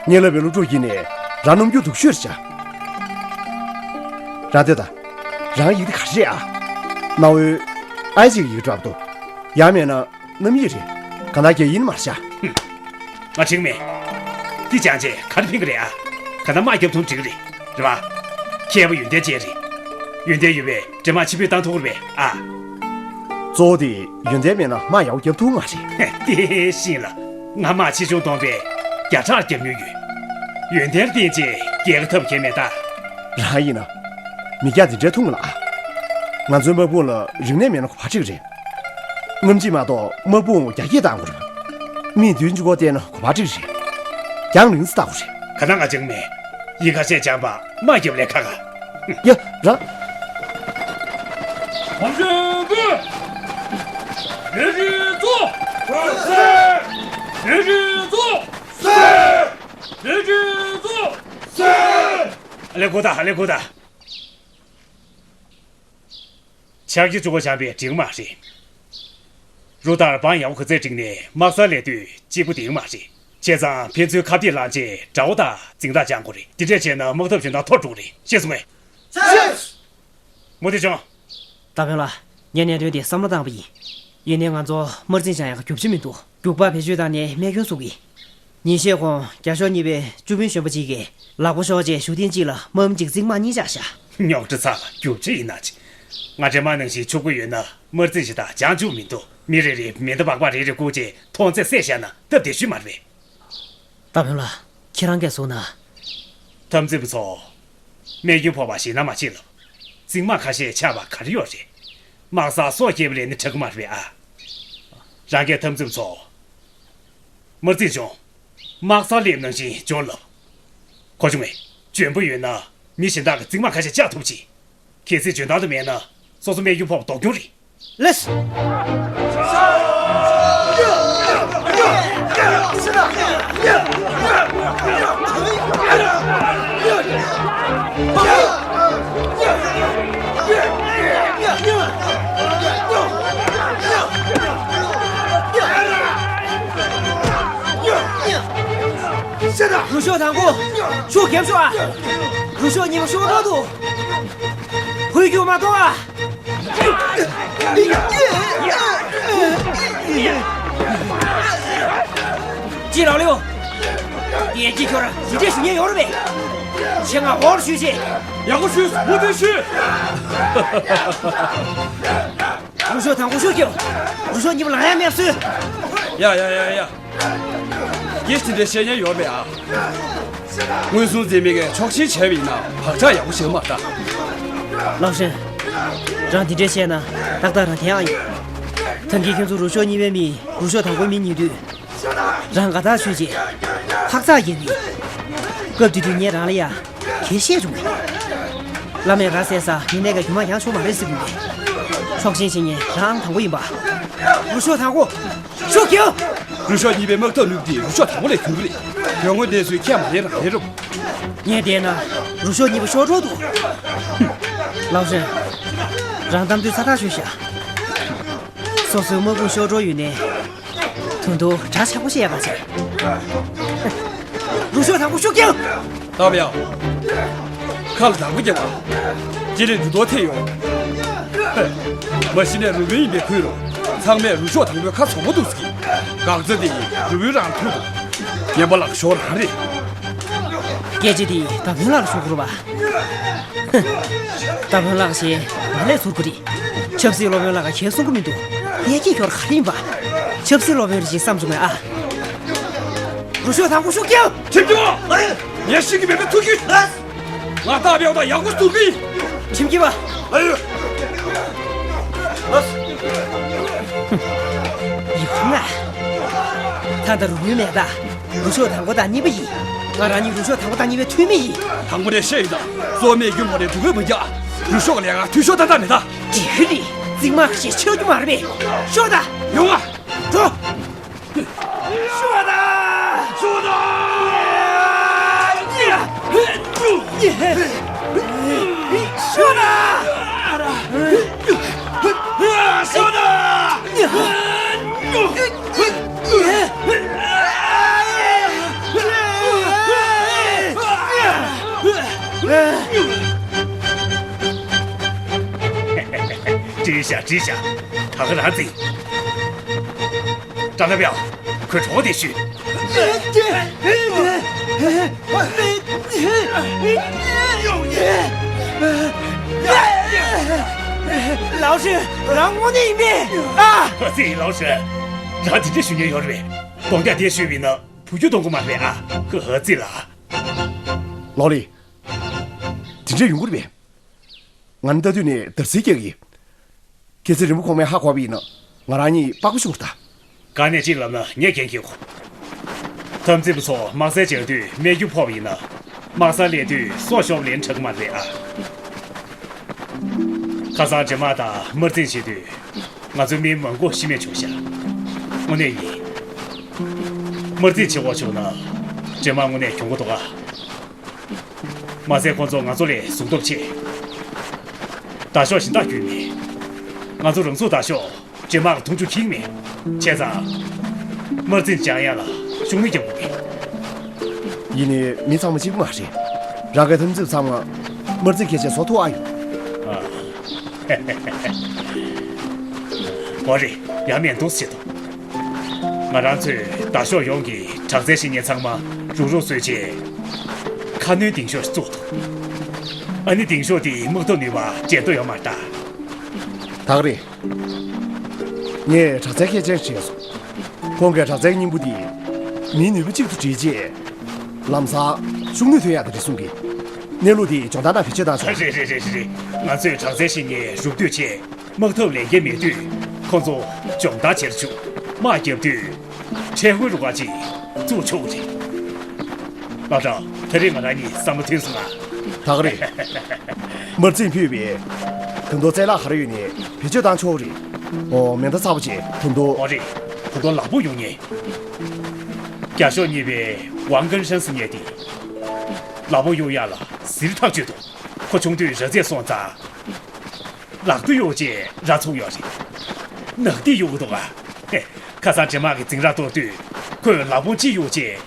ངས་བསླབ་པའི་སློབ་ཕྲུག་ཡིན་ནས་རང་རྣམ་འགྱུར་སྡུག་ཤོས་རེད་བྱ། རང་ལྟོས་དང་། རང་ཡིག་འདི་ག་རེ་རེད་ཨ། གནའ་བོའི་ཨའི་ཅིག་གི་ཡིག་འདྲ་པོ་འདུག་ཡང་མེད་ན་རྣམ་དབྱེ་རེད། གང་ལྟར་རྒྱ་ཡིག་ནི་མ་རེད་བྱ། ང་འགྲིག་མེད། འདི་སྦྱངས་རྗེས་ག་རེ་ཕན་གི་རེད་ཨ། གང་ལྟར་དམག་རྒྱབ་ཐུབ་ན་འགྲིག་གི་རེད། རེད་པ། མཁས་པ་ཡོན་ཏན་ཅན་རེད། ཡོན་ཏན་ཡོད་པས་འདྲེ་དམག་ཆེན་པོས་བཏང་ཐུབ་ཀྱི་རེད་པས་ཨ། གཙོ་བོ་དེ་ཡོན་ཏན་མེད་ན་དམག་ཡག་པོ་རྒྱབ་ཐུབ་མ་རེད། དེ་བཞིན་ལ། ང་དམག་ཆེ་ཆུང་སྟོང་པས་བརྒྱ་ཕྲག་རྒྱབ་མྱོང་ཡོད། ཡོན་ཏན་བསྟེན་རྗེས་རྒྱལ་ཁ་ཐོབ་མཁན་མེད་ད། རང་ཡིན་ན། མི་སྐྱ་འདི་འདྲའི་ཐུང་ལ། ང་ཚོའི་དམག་དཔུང་ལ་རིག་གནས་མེད་ན་གོ་བ་ཁྲིག་རེད། རྔམ་བརྗིད་མ་གཏོགས་དམག་དཔུང་རྒྱ་སྐྱེད་བཏང་དགོས་རེད། མི་མདུན་ཅུ་སྐོར་བལྟས་ན་གོ་བ་ཁྲིག་རེད། རྒྱང་རིང་ཙམ་བལྟ་དགོས་རེད། ག་ན་ང་ཅང་མེད། ཡི་ག་ཤས་སྦྱངས་པ་དམག་རྒྱབ་ལས་ཁག་ག་ཡ། རང་། ཁོང་ཚོས་ཀུན། ལས་རིགས་གཙོ། ལས་རིགས་གཙོ། ལས་རིགས་གཙོ། ལས་འགོ་ད། ལས་འགོ་ད། ཕྱག་རྒྱ་བཅུ་པ་སྦྱངས་པས་འགྲིག་མ་རེད། རུ་ལྟར་འབངས་ཡག་པོ་ག་ཚད་བསྒྲིགས་ནས་དམག་སར་སླེབས་དུས་གཅིག་པུ་འགྲིག་མ་རེད། བྱས་ཙང་ཕན་ཚུན་ཁ་གཏད་བླངས་རྗེས་དགྲ་བོ་དང་འཛིང་ཐག་བཅང་དགོས་རེད། དེ་འདྲས་བྱས་ན་དམག་འཐབ་འཇོན་ཐང་མཐོ་འགྲོ་གི་རེད། ཤེས་སོང་ངས། ཤེས། མུ་ཏིག་ཆུང་། ད་བོན་ལགས། ངས་གནད་དོན་དེ་བསམ་བློ་བཏང་པ་ཡིན། ཡིན་ནའི་ང་ཚོ་དམར་འཛིང་བྱ་ཡག་གི་རྒྱུ་ཆ་མི་འདུག་རྒྱུག་པ་བེད་སྤྱོད་བཏང་ནས་རྨས་སྐྱོན་བཟོ་གི། ཉིན་ཤས་གོང་རྒྱ་ཤོག་གཉིས་པའི་བཅུ་དཔོན་གཞོན་པ་གཅིག་གིས་ལག་པ་ཤོར་རྗེས་གཞུག་ཐེངས་གཅིག་ལ་དམག་མི་གཅིག་བརྩིགས་དམག་གཉིས་བཅག་བཞག་རྙོག་དྲ་ཚ་ལ་རྒྱུ་ཆ་ཡིན་ན་ཅི། ང་འདྲེ་དམག་ནང་བཞིན་ཕྱུག་པོ་ཡོད་ན་དམར་འཛིང་ཞེ་དྲག་སྦྱང་བཅུག་མི་འདུག་མི་རེ་རེས་མེ་མདའ་སྦག་སྦག་རེ་རེ་བསྐུར་རྗེས་མཐོང་ཚད་བསད་བཞག་ན་སྟབས་བདེ་ཤོས་མ་རེད་པས། ད་བོན་ལགས། ཁྱེད་རང་གིས་གསུངས་ན། འཐབ་འཛིང་པ་ཚོ། རྨས་སྐྱོན་ཕོག་པ་ཞེད་སྣང་མ་བྱེད་ལབ། རྩིག་དམར་ཁ་ཤས་ཆག་པ་ག་རེ་ཡོད་རེད། དམག་སར་སྲོག་སྐྱེལ་བ་ལས་ནི་དྲག་གི་མ་རེད་པས་ཨ། རང་གིས་འཐབ་འཛིང་པ་ཚོ། དམར་འཛིང་བྱུང་། དམག་སར་སླེབས་ནང་བཞིན་འཇོན་ལབ། གོ་བྱུང་ངས། འཇོན་པོ་ཡོད་ན་མི་གཞན་དག་གི་རྩིག་དམར་ཁ་ཤས་བཅག་ཐུབ་ཅིག་གལ་སྲིད་འཇོན་ཐང་དུ་མེད་ན་སོ་སོ་རྨས་སྐྱོན་ཕོག་པ་ལྡོག་རྒྱུ་རེད། ལགས། རུ་ཤོག་དང་པོ་ཤུགས་རྒྱབ་ཤོག་ཨ། རུ་ཤོག་གཉིས་པ་ཤོག་ཐོག་ཏུ། ཧུད་རྒྱུག་མ་གཏོང་ཨ། ཅི་ལགས་ལེའོ། དེ་ཅི་ཁྱོད་ར་ཞི་བདེ་ཞུ་མཁན་ཡོད་རེད་པས། ཆེ་ང་འོར་ཞུས་ཤེ། ཡག་པོ་ཞུས་མུ་མཐུད་ཞུས། རུ་ཤོག་དང་པོ་ཤུགས་རྒྱོབ། རུ་ཤོག་གཉིས་པ་ལ་ཡང་མེད་སོས། ཡ་ཡ་ཡ་ཡ། ངས་དེ་འདྲའི་བཤད་ཉན་ཡོད་མེད་ཨ། མངོན་སུམ་འཛེམ་མེད་ཀྱི་ཕྱོགས་ཞེན་བྱས་པ་ཡིན་ན་བག་ཆགས་ཡག་པོ་ཞིག་མ་རེད། ལགས་སེ། རང་འདི་འདྲའི་བཤད་ན་ཏག་ཏག་རང་བདེན་ཨ་ཡིན། ཐང་གིས་ཁྱོད་ཚོ་རུ་ཤོག་གཉིས་པའི་མི་རུ་ཤོག་དང་པོའི་མི་ཉིད་དུས། རང་དགའ་ཐག་ཆོད་ཅིག་ཕག་ཚག་ཡིན་ཡིན། སྐབས་དེ་དུས་ངས་རང་ལ་ཡ། གལ་བཤད་བྱུང་། བླ་མས་ར་བསད་ས་མི་གནས་ཀ་རྒྱུ་མ་ཡང་ཆོག་མ་རེད་ཟེར་དགོས་པས། ཕྱོགས་ཞེན་བྱེད་མཁན་རང་དང་པོ་ཡིན་པ། རུ་ཤོག་དང་པོ། ཤུགས་རྒྱོབ། རུ་ཤོག་གཉིས་པའི་དམག་འཐབ་ནུས་པ་དེ་རུ་ཤོག་དང་པོ་ལས་ཁྱོན་གྱི་རེད། དོན་དངོས་གནས་ཚུལ་ཁས་མ་ལེན་རང་ལེན་རུབ། ངས་བལྟས་ན་རུ་ཤོག་གཉིས་པ་ཤོར་འགྲོ་འདུག་ལགས་སེ། རང་གཏམ་དུས་ཚ་ཐག་ཆོད་ཤག་སོ་སོའི་དམག་དཔུང་ཤོར་འགྲོ་ཡོད་ནས། དོན་དུ་གྲ་ཆག་པོ་བཤད་ཡག་ག་ཚད། རུ་ཤོག་དང་པོ་ཤུགས་རྒྱབ། སྟབས་ཡག་ཁ་ལ་བདག་པོ་རྒྱབ་པ། ཅི་ལས་འདུ་ཐོག་ཐེ་ཡོང་། མ་གཞི་ནས་རུ་དཔོན་ཡིན་པའི་ཁུལ་རུ། ཚང་མས་རུ་ཤོག་དང་པོའི་ཁ་ཚོམ་པོ་འདུག་ཟེར་གི། འགག་རྩ་དེ་རུ་དཔོན་རང་ཐུག་འདུག་ངན་པ་ལགས་ཤོར་རང་རེད། སྐད་ཆ་དེ་ད་བོན་ལགས་ལ་ཞུ་དགོས་རེད་པ། ད་བོན་ལགས་ཞེས་ང་ལས་ཟུར་དགོས་རེད། ཆབ་སྲིད་སློབ་དཔོན་ལགས་ཀྱིས་གསུང་གི་མི་འདུག་ཡ་སྐྱིད་ཁྱོད་ག་རེ་ཡིན་པ། ཆབ་སྲིད་སློབ་དཔོན་རེད་ཅེས་བསམ་བྱུང་ངས་ཨ། རུ་ཤོག་དང་པོ་ཤོག་ཀྱང་། ཁྲིམས་སྐྱོང་། ངས་ཤིང་གི་མེ་ཏོག་ཐུག་རྒྱུ། ང་རྟག་པའི་འོག་ཡག་པོ་ཐུག་གི། ཁྲིམས་སྐྱོང་བ། ཡིག་ཐུང་ང་། ད་ལྟ་རུ་མུའི་མེ་ད། རུ་ཤོག་དང་པོ་དང་གཉིས་པ་ཡིན། ང་རང་ཉིད་རུ་ཤོག་དང་པོ་དང་གཉིས་པའི་འཐུས་མི་ཡིན། དང་པོ་ནས་བཤད་ཡིན་ད། གཙོ་མེད་རྒྱུ་མོ་རེ་འདུག་གོས་མི་རྒྱག་རུ་ཤོག་ལས་ཀ་འཐུས་ཤོག་ད་ད་མེད་ད། དེ་གི་རི། རྫིག་མ་ཞེས་ཆགས་རྒྱུ་མ་རེད་པས། ཤོག་ད། ཡོང་ང་། འགྲོ། ཤོག་ད། ཤོག་ད། ཤོག་ད། ཤོག་ད། འགྲིག་ཤག་འགྲིག་ཤག་ད་ག་རང་འཛིན། ཀྲང་ཏ་པའོ། ཁོའི་གྲོགས་དེ་ཞུས། ལའོ་ཧྲི། རང་དངོས་གནས་ཡིན་པས། ཨ། ཧ་ཙི། ལའོ་ཧྲི། རང་དེ་འདྲ་ཞུ་མཁན་ཡོད་རེད་པས། གདོང་རྒྱག་དེ་ཞུས་པ་ཡིན་ན་བུ་རྒྱུད་གཏོང་གི་མ་རེད་ཨ། ཧ་ཙི་ལ། ལའོ་ལི། དེ་འདྲ་ཡོང་གི་རེད་པས། ང་ནི་ལྟ་དུས་ནས་འདར་སིག་རྒྱག་གི། གལ་སྲིད་རིན་པོ་གོང་མས་ཧ་གོ་བ་ཡིན་ན་ང་རང་གཉིས་སྤགས་པ་ཤོར་ད། ག་ནས་ཅིག་ལབ་ན་ངས་འགན་འཁྱེར་གོ། འཐབ་འཛིང་པ་ཚོ་དམག་སའི་བྱ་དུས་རྨས་སྐྱོན་ཕོག་པ་ཡིན་ན། དམག་སར་སླེབས་དུས་སྲོག་ཤོར་བ་ལས་དྲག་གི་མ་རེད་ཨ། ཁ་སང་འདྲེ་དམག་དང་དམར་འཛིང་བྱེད་དུས། ང་ཚོའི་མི་མང་པོ་ཤི་རྨས་བྱུང་ཤག་དངོས་གནས་ཡིན། དམར་འཛིང་བྱེད་དགོས་བྱུང་ན། འདྲེ་དམག་དངོས་གནས་གྱོང་པོ་འདུག་ག་མ་ཟད་ཁོང་ཚོ་ང་ཚོ་ལས་གཟུགས་སྟོབས་ཆེ། དར་ཤོག་གཞན་དག་རྒྱུས་མེད། ང་ཚོ་རང་ཚུགས་དར་ཤོག་འདྲེ་དམག་གི་འཐུང་ཆུ་ཁེངས་མེད། བྱས་ཙང་། དམར་འཛིང་སྦྱང་ཡ་ལ་ཤུགས་སྣོན་རྒྱག་དགོས་མེད། ཡིན་ནའི་མི་ཚང་མ་གཅིག་པ་མ་རེད། རང་གི་འཐབ་འཛིང་ཚང་མ་དམར་འཛིང་མཁས་ཅན་བཟོ་ཐུབ་ཨ་ཡོད། ཨ། འོ་རེད། ཡང་མེད་འདུག་ཟེར་དོ། ང་རང་ཚོས་དར་ཤོག་ཡོངས་ཀྱི་དྲག་རྩལ་ཤེས་མཁན་ཚང་མ་རུག་རུག་བཟོས་རྗེས། ཁ་སྣོན་གདེང་ཤོག་བཙུགས་འདུག་ཨ་ནི་གདེང་ཤོག་དེའི་དམག་འཐབ་ནུས་པ་ཇེ་མཐོ་ཡོང་མ་རེད་ད། ད་ག་རེད། ངས་དྲག་རྩལ་མཁས་ཅན་ཞིག་སོང་། ཁོང་གིས་དྲག་རྩལ་སྙིང་པོ་དེ་མིའི་ནུས་པ་གཅིག་ཏུ་དྲིལ་རྗེས། ལམ་སང་ཤུགས་ནུས་ཐོན་ཡག་དེ་རེད་གསུང་གི། གནས་ལུགས་དེ་སྦྱོང་བརྡར་དང་བེད་སྤྱོད་བཏང་ཆོག་རེད་རེད་རེད་རེད། ང་ཚོས་དྲག་རྩལ་ཤེས་མཁན་རུབ་བསྡུས་བྱས། དམག་འཐབ་ལས་འགན་མེད་དུས་ཁོང་ཚོ་སྦྱོང་བརྡར་བྱེད་ཆོག་དམག་རྒྱབ་དུས་ཁྲལ་དབོན་རུ་ཁག་ཅིག་བཙུགས་ཆོག་རེད། ལགས་སོ། ད་རེས་ང་རང་གཉིས་བསམ་བློ་མཐུན་སོང་ང་། ད་ག་རེད། དམར་འཛིང་ཕུད་པའི་ད་དུང་རྩལ་ལག་ག་རེ་ཡོད་ནའི་བེད་སྤྱོད་བཏང་ཆོག་རེད། ཨོ། མེ་མདའ་ཚ་པོ་ཅིག་ད་དུང་། ཨོ་རེད། ད་དུང་ལག་དཔུང་ཡོད་མཁན། རྒྱ་ཤོག་གཉིས་པའི་ཝང་ཀུན་ཧྲན་ཟེར་མཁན་དེ། ལག་དཔུང་གཡུག་ཡག་ལ་ཟིལ་ཐག་ཆོད་འདུག་ཁོ་ཆུང་དུས་ར་རྫས་སོང་ཙང་། ལག་ཏུ་གཡུག་རྗེས་ར་ཚུགས་ཡོད་རེད། ནག་ཏི་གཡུག་གི་འདུག་ག་ཁ་སང་འདྲེ་དམག་གིས་འཛིང་ར་གཏོར་དུས་ཁོས་ལག་དཔུང་གཅིག་གཡུག་རྗེས།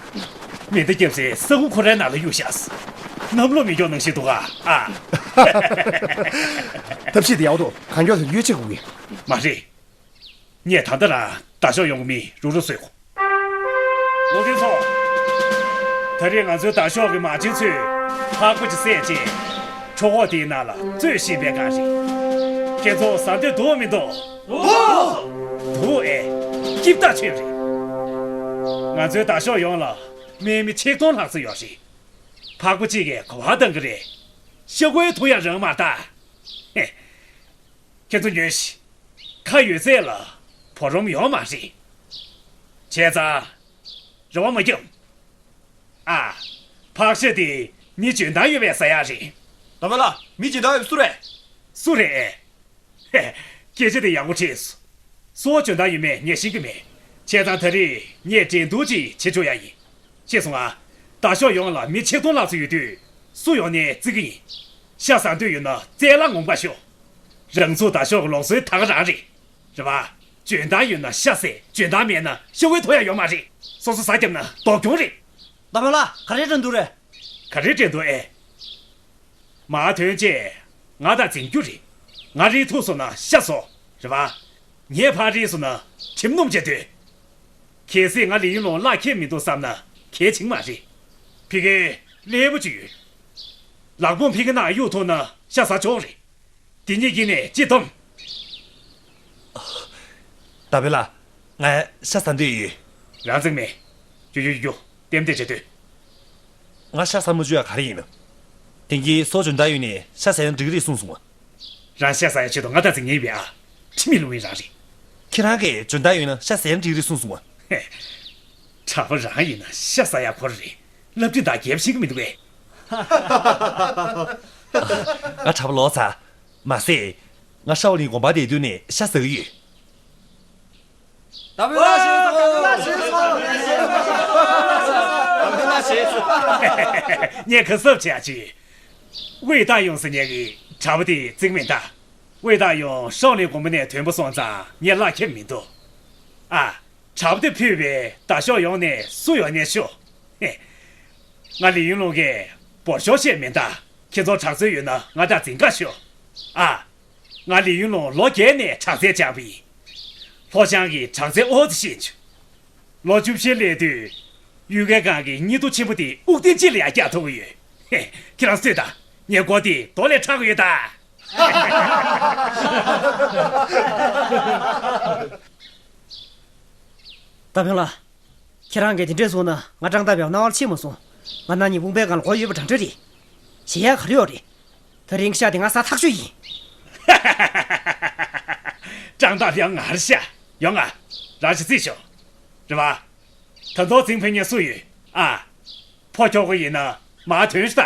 མེ་མདའ་བརྒྱབ་སའི་ས་ཁུང་ཁོ་རའི་ནང་ལ་གཡུགས་བཞག་གནམ་ལོ་མི་འཁྱོག་ནང་བཞིན་འདུག་ག་ཨ། ཐབས་ཤེས་དེ་ཡག་འདུག་གང་མགྱོགས་དེ་ཡོད་ཆེ་དགོས་ཀྱི། མ་རེད། ངས་ད་ལྟ་རང་དར་ཤོག་ཡོང་མི་རུག་རུག་བཟོས་གོ། ལུང་སྟེང་མཚོ། ད་རེས་ང་ཚོའི་དར་ཤོག་གི་དམག་ཆེན་ཚོས་ཕག་པ་ཅིག་བསད་རྗེས། ཁྲོ་ཁོག་དེའི་ནང་ལ་རྩོད་བཞིན་པའི་སྒང་རེད། ཁྱེད་ཚོ་ཟ་འདོད་འདུག་མི་འདུག་འདུག་འདུག་ཨེ། སྐྱིད་ཐག་ཆོད་རེད། ང་ཚོའི་དར་ཤོག་ཡོངས་ལ་སྨན་མི་ཆིག་སྟོང་ལྷག་ཙམ་ཡོད་རེད། ཕག་པ་གཅིག་གིས་ག་པར་བཏང་གི་རེད། ཤ་ཁོའི་ཐུག་ཡ་རང་མ་ལྟ། ཧེ། ཁྱེད་ཚོ་ཉོན་ཞིག་ཁ་ཡོད་ཚད་ལ་བུ་རམ་ཡོད་མ་རེད། བྱས་ཙང་། རེ་བ་མ་རྒྱབ། ཨ། ཕག་ཤ་དེ་མི་འཇོན་ཐང་ཡོད་པའི་ཟ་ཡག་རེད། ད་མ་ལ། མི་འཇོན་ཐང་ཡོད་པ་སུ་རེད། སུ་རེད། ཧེ། སྐད་ཆ་དེ་ཡག་པོ་དྲིས་སོང་། སུ་འཇོན་ཐང་ཡོད་མེད་ངས་ཤེས་ཀྱི་མེད། བྱས་ཙང་ད་རེས་ངས་འགྲན་བསྡུར་ཅིག་བྱེད་ཆོག་ཡ་ཡིན། ཤེས་སོང་ཨ། དར་ཤོག་ཡོངས་ལ་མི་ཆིག་སྟོང་ལྷག་ཙམ་ཡོད་དུས། སུ་ཡོང་ནའི་བརྩི་གི་ཡིན། ཤ་ཟ་འདོད་ཡོད་ན་རྩལ་ལ་ངོམ་པ་ཤོག་རང་ཚུགས་དར་ཤོག་གི་ལུགས་སྲོལ་ད་ག་རང་རེད། རེད་པ། འཇོན་ཐང་ཡོད་ན་ཤ་བཟས། འཇོན་ཐང་མེད་ན་ཤ་ཁོའི་ཐུག་ཡ་ཡོད་མ་རེད། སོ་སོ་ཟ་བརྒྱབ་ན་ལྡོག་གྱོང་རེད། ད་མ་ལ། ག་རེ་འགྲན་བསྡུར་རེད། ག་རེ་འགྲན་བསྡུར་ཨེ། མ་ཐོན་རྗེས་ང་དང་འཛིང་རྒྱུ་རེད། ང་རིག་ཐུབ་སོང་ན་ཤ་བཟོ། རེད་པ། ངས་ཕར་རིག་སོང་ན་ཁྲིམས་སྣུམ་བྱེད་དུས། གལ་སྲིད་ང་ལི་ཡིན་ལུང་གླགས་ཁེལ་མི་འདུག་བསམ་ན་གལ་ཆེན་མ་རེད། ཕ་གིར་སླེ་པོ་ཅིག་ཡོད། ལག་དཔུང་ཕ་གི་ནང་གཡུག་ཐུབ་ན་ཤ་ཟ་ཆོག་རེད། དེ་གཉིས་ཀྱི་ནས་གཅིག་འཐུང་། ད་བེ་ལ། ང་ཤ་ཟ་འདོད་ཡོད། རང་བཙན་མེད། རྒྱུག་རྒྱུག་རྒྱུག་ལྟེམ་ལྟེ་བྱེད་དུས། ང་ཤ་ཟ་མ་བཅུག་ཡ་ག་རེ་ཡིན་ནམ། དེང་གི་སོ་བྱོན་ད་ཡོད་ནས་ཤ་ཟ་ཡ་འགྲིག་རེད་གསུངས་སོང་ང་། རང་ཤ་ཟ་ཡ་ཆེད་དུ་ང་ད་ཙི་ངེས་པའི་ཨ། ཁྲི་མི་ལུང་བའི་རང་རེད། ཁྱེད་རང་གིས་བྱོན་ད་ཡོད་ན་ཤ་ཟ་ཡ་འགྲིག་རེད་གསུངས་སོང་ང་། གྲྭ་པ་རང་ཡིན་ན་ཤ་ཟ་ཡ་ཁོ་རེ་རེད། བསླབ་ཁྲིད་དང་རྒྱབ་ཤིག་གི་མི་འདུག་གས། ང་གྲྭ་པ་ལོག་ཚར། མ་ཟད། ང་ཧྲའོ་ལིན་དགོན་པ་དེ་དུས་ནས་ཤ་ཟ་གི་ཡོད། ད་བོད་ལ་ཞེས་སོ། ད་བོད་ལ་ཞེས་སོ། ངས་ག་སབ་བྱེད་ཡ་ཅི། ཝེ་ཏཱ་ཡོང་ཟེར་ཉན་གི་གྲྭ་པ་དེ་བརྩིགས་མིན་ད། ཝེ་ཏཱ་ཡོང་ཧྲའོ་ལིན་དགོན་པ་ནས་ཐོན་པ་སོང་ཙང་ངས་བླ་ཁྱེར་མི་འདུག་ཨ། གྲྭ་པ་དེ་ཕུད་པའི་ད་ཤོག་ཡོང་ནས་སུ་ཡོང་ནས་ཤོག་ང་ལི་ཡུན་ལུང་གིས་བོར་ཤོག་བཤད་མིན་ད། ཁྱེད་ཚོ་དྲག་རྩལ་ཡོད་ན་ང་ད་འཛིན་ག་ཤོག་ཨ། ང་ལི་ཡུན་ལུང་ལོ་བརྒྱད་ནས་དྲག་རྩལ་སྦྱངས་པ་ཡིན། ལྷོ་བྱང་གི་དྲག་རྩལ་ཨོ་ཙི་ཤེས་བྱུང་། ལོ་བཅུ་བཞི་སླེབས་དུས། གཡུལ་ཁའི་སྒང་གི་སྙིགས་དུག་ཆེན་པོ་དེ་དབུགས་ཐེངས་གཅིག་ལ་ཡང་བཀྱག་ཐུབ་ཀྱི་ཡོད། ཧེ། ཁྱེད་རང་གསོད་དང་། ངའི་མགོ་དེ་རྡོ་ལས་ཕྲ་གི་ཡོད་ད། ད་བོན་ལ། ཁྱེད་རང་གིས་དེ་འདྲས་གསུངས་ན་ང་ཀྲང་ཏ་པའི་རྣ་བར་ཕྱིན་མ་སོང་། ང་ན་ནི་དཔུང་པའི་སྒང་ལ་མགོ་ཡོད་པ་འདྲ་འདྲ་རེད། ཞེ་ཡག་ག་རེ་ཡོད་རེད། ད་རིང་ཤ་དེ་ང་ཟ་ཐག་ཆོད་ཡིན། ཀྲང་ཏ་པའི་ངར་ཤ་ཡོང་ང་། རང་ཞིག་རྩིས་ཤོག་རེད་བ། ད་དོ་འཛིང་ཕན་ཉེ་སུ་ཡོད་ཨ། ཕོ་ཁྱོ་ག་ཡིན་ན་མ་ཐོན་ཤི་ད།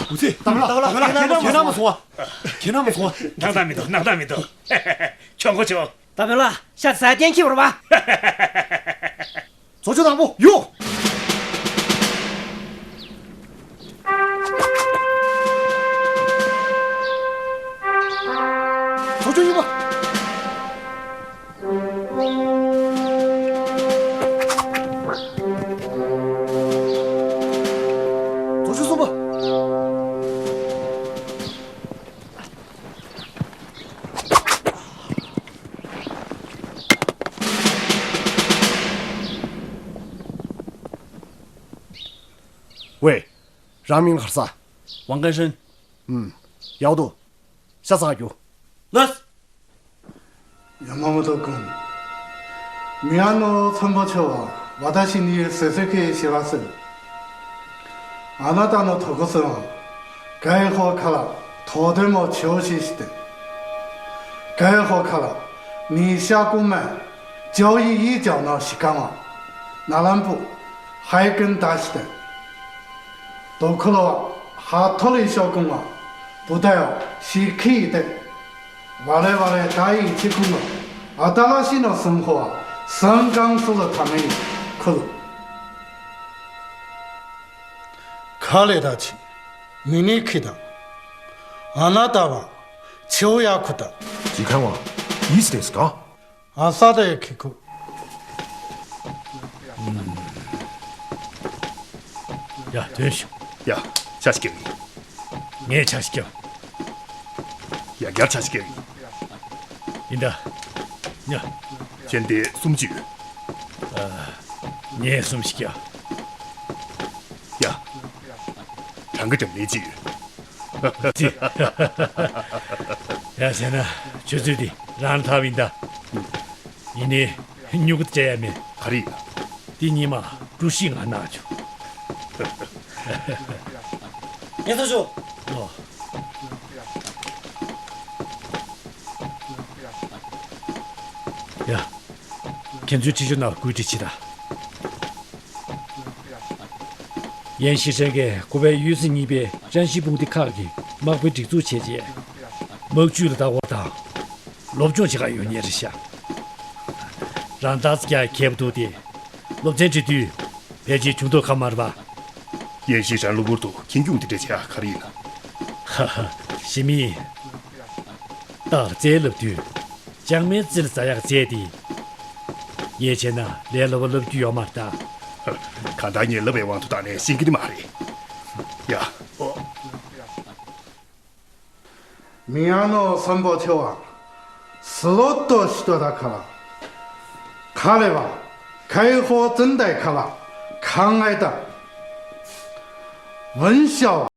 ཨུ་ཚེ། ད་བོན་ལ། ད་བོན་ལ། ཁྱེད་རང་མ་སོང་བ། ཁྱེད་རང་མ་སོང་བ། སྣང་དག་མི་འདུག་སྣང་དག་མི་འདུག་ཁྱོད་མགོ་ཆེ་བོ། ད་བོན་ལ་ཤ་ཟ་གཏན་འཁེལ་བ་རེད་བ། ཚོ་ཆུ་དང་པོ་ཡོ། ཚོ་ཆུ་གཉིས་པ། ཚོ་ཆུ་གསུམ་པ། ཝེ། རང་མིང་ག་རེ་ཟེར། ཝང་ཀན་ཧྲེང་། ཨུམ། ཡག་འདུག་ཤ་ཟ་རྒྱུགས། ལགས། 山本君、宮野参謀長は私に鈴木氏らせる。あなたの特選を外方からとても重視して、外方から二百名上位以上の士官を並んで配下に出して、ところは服部将軍は部隊を率いて、我々第一軍の新しいの寸法を宣言するために来る。彼たち見に来た。あなたは跳躍だ。時間はいつですか？朝で聞く。 ཡ། ཐོན་ཤོག་ཡ། ཆ་ཞིག་སྐྱེལ། ངས་ཆ་ཞིག་སྐྱེལ། ཡ། རྒྱར་ཆ་ཞིག་སྐྱེལ། ཡིན་ད། ཡ། ཁྱེད་འདི་གསུམ་ཅིག་ཡོད། ཨ། ངས་གསུམ་ཞིག་སྐྱེལ། ཡ། གྲངས་ཀ་འདྲ་མེད་ཅིག་ཡོད། ཡ། བྱས་ན་ཆུ་ཚོད་འདི་རང་ལ་ཐག་པ་ཡིན་ད། ཡིན་ནའི་སྨྱུ་གུ་དེ་སྤྲད་ཡ་མེད། ག་རེ་ཡིན། འདི་གཉིས་མ་གྲུ་བཞི་ང་གནང་བྱུང་། ངས་ཐོབ་ཤོག་ཨོ། ཡ། ཁྱེད་ཚོའི་ཁྲི་ཆུ་ནང་བཀོད་སྒྲིག་བྱེད་དང་། ཡན་ཤི་ཧྲན་གྱིས་ཁོ་པའི་གཡུལ་ས་གཉིས་པའི་ཅན་ཤི་དཔུང་སྡེ་ཁག་གི་དམག་དཔོན་སྒྲིག་འཛུགས་བྱས་རྗེས། དམག་ཇུས་ལ་བདག་པོ་དང་། སློབ་སྦྱོང་བྱེད་གར་ཡོང་མཁན་རེད་ཤག་རང་རྟགས་ཀྱང་མཁས་པོ་འདུག་སྟེ། སློབ་ཚན་ཁྲིད་དུས་ཕལ་ཆེར་བྱུང་མདོག་ཁ་མ་རེད་པ། ཡེ་ཤེས་རང་གློ་བུར་དུ་ཁྱེར་རྒྱུགས་འདི་འདྲ་བྱེད་ཡ་ག་རེ་ཡིན་ན། ཧ་ཧ། ཞི་མི། རྟགས་རྩལ་ལབ་དུས། ལྕང་མའི་རྩེར་ཟ་ཡག་རྩལ་དེ། ངས་བྱས་ན་ལས་སླ་པོ་ལབ་རྒྱུ་ཡོད་མ་རེད་ད། གང་ལྟར་ངས་ལབ་པའི་དབང་དུ་བཏང་ནས་ཤེས་ཀྱི་མ་རེད། ཡ། ཨོ། 宮野参謀長はスロットをしてたから、彼は解放全体から考えた。文章は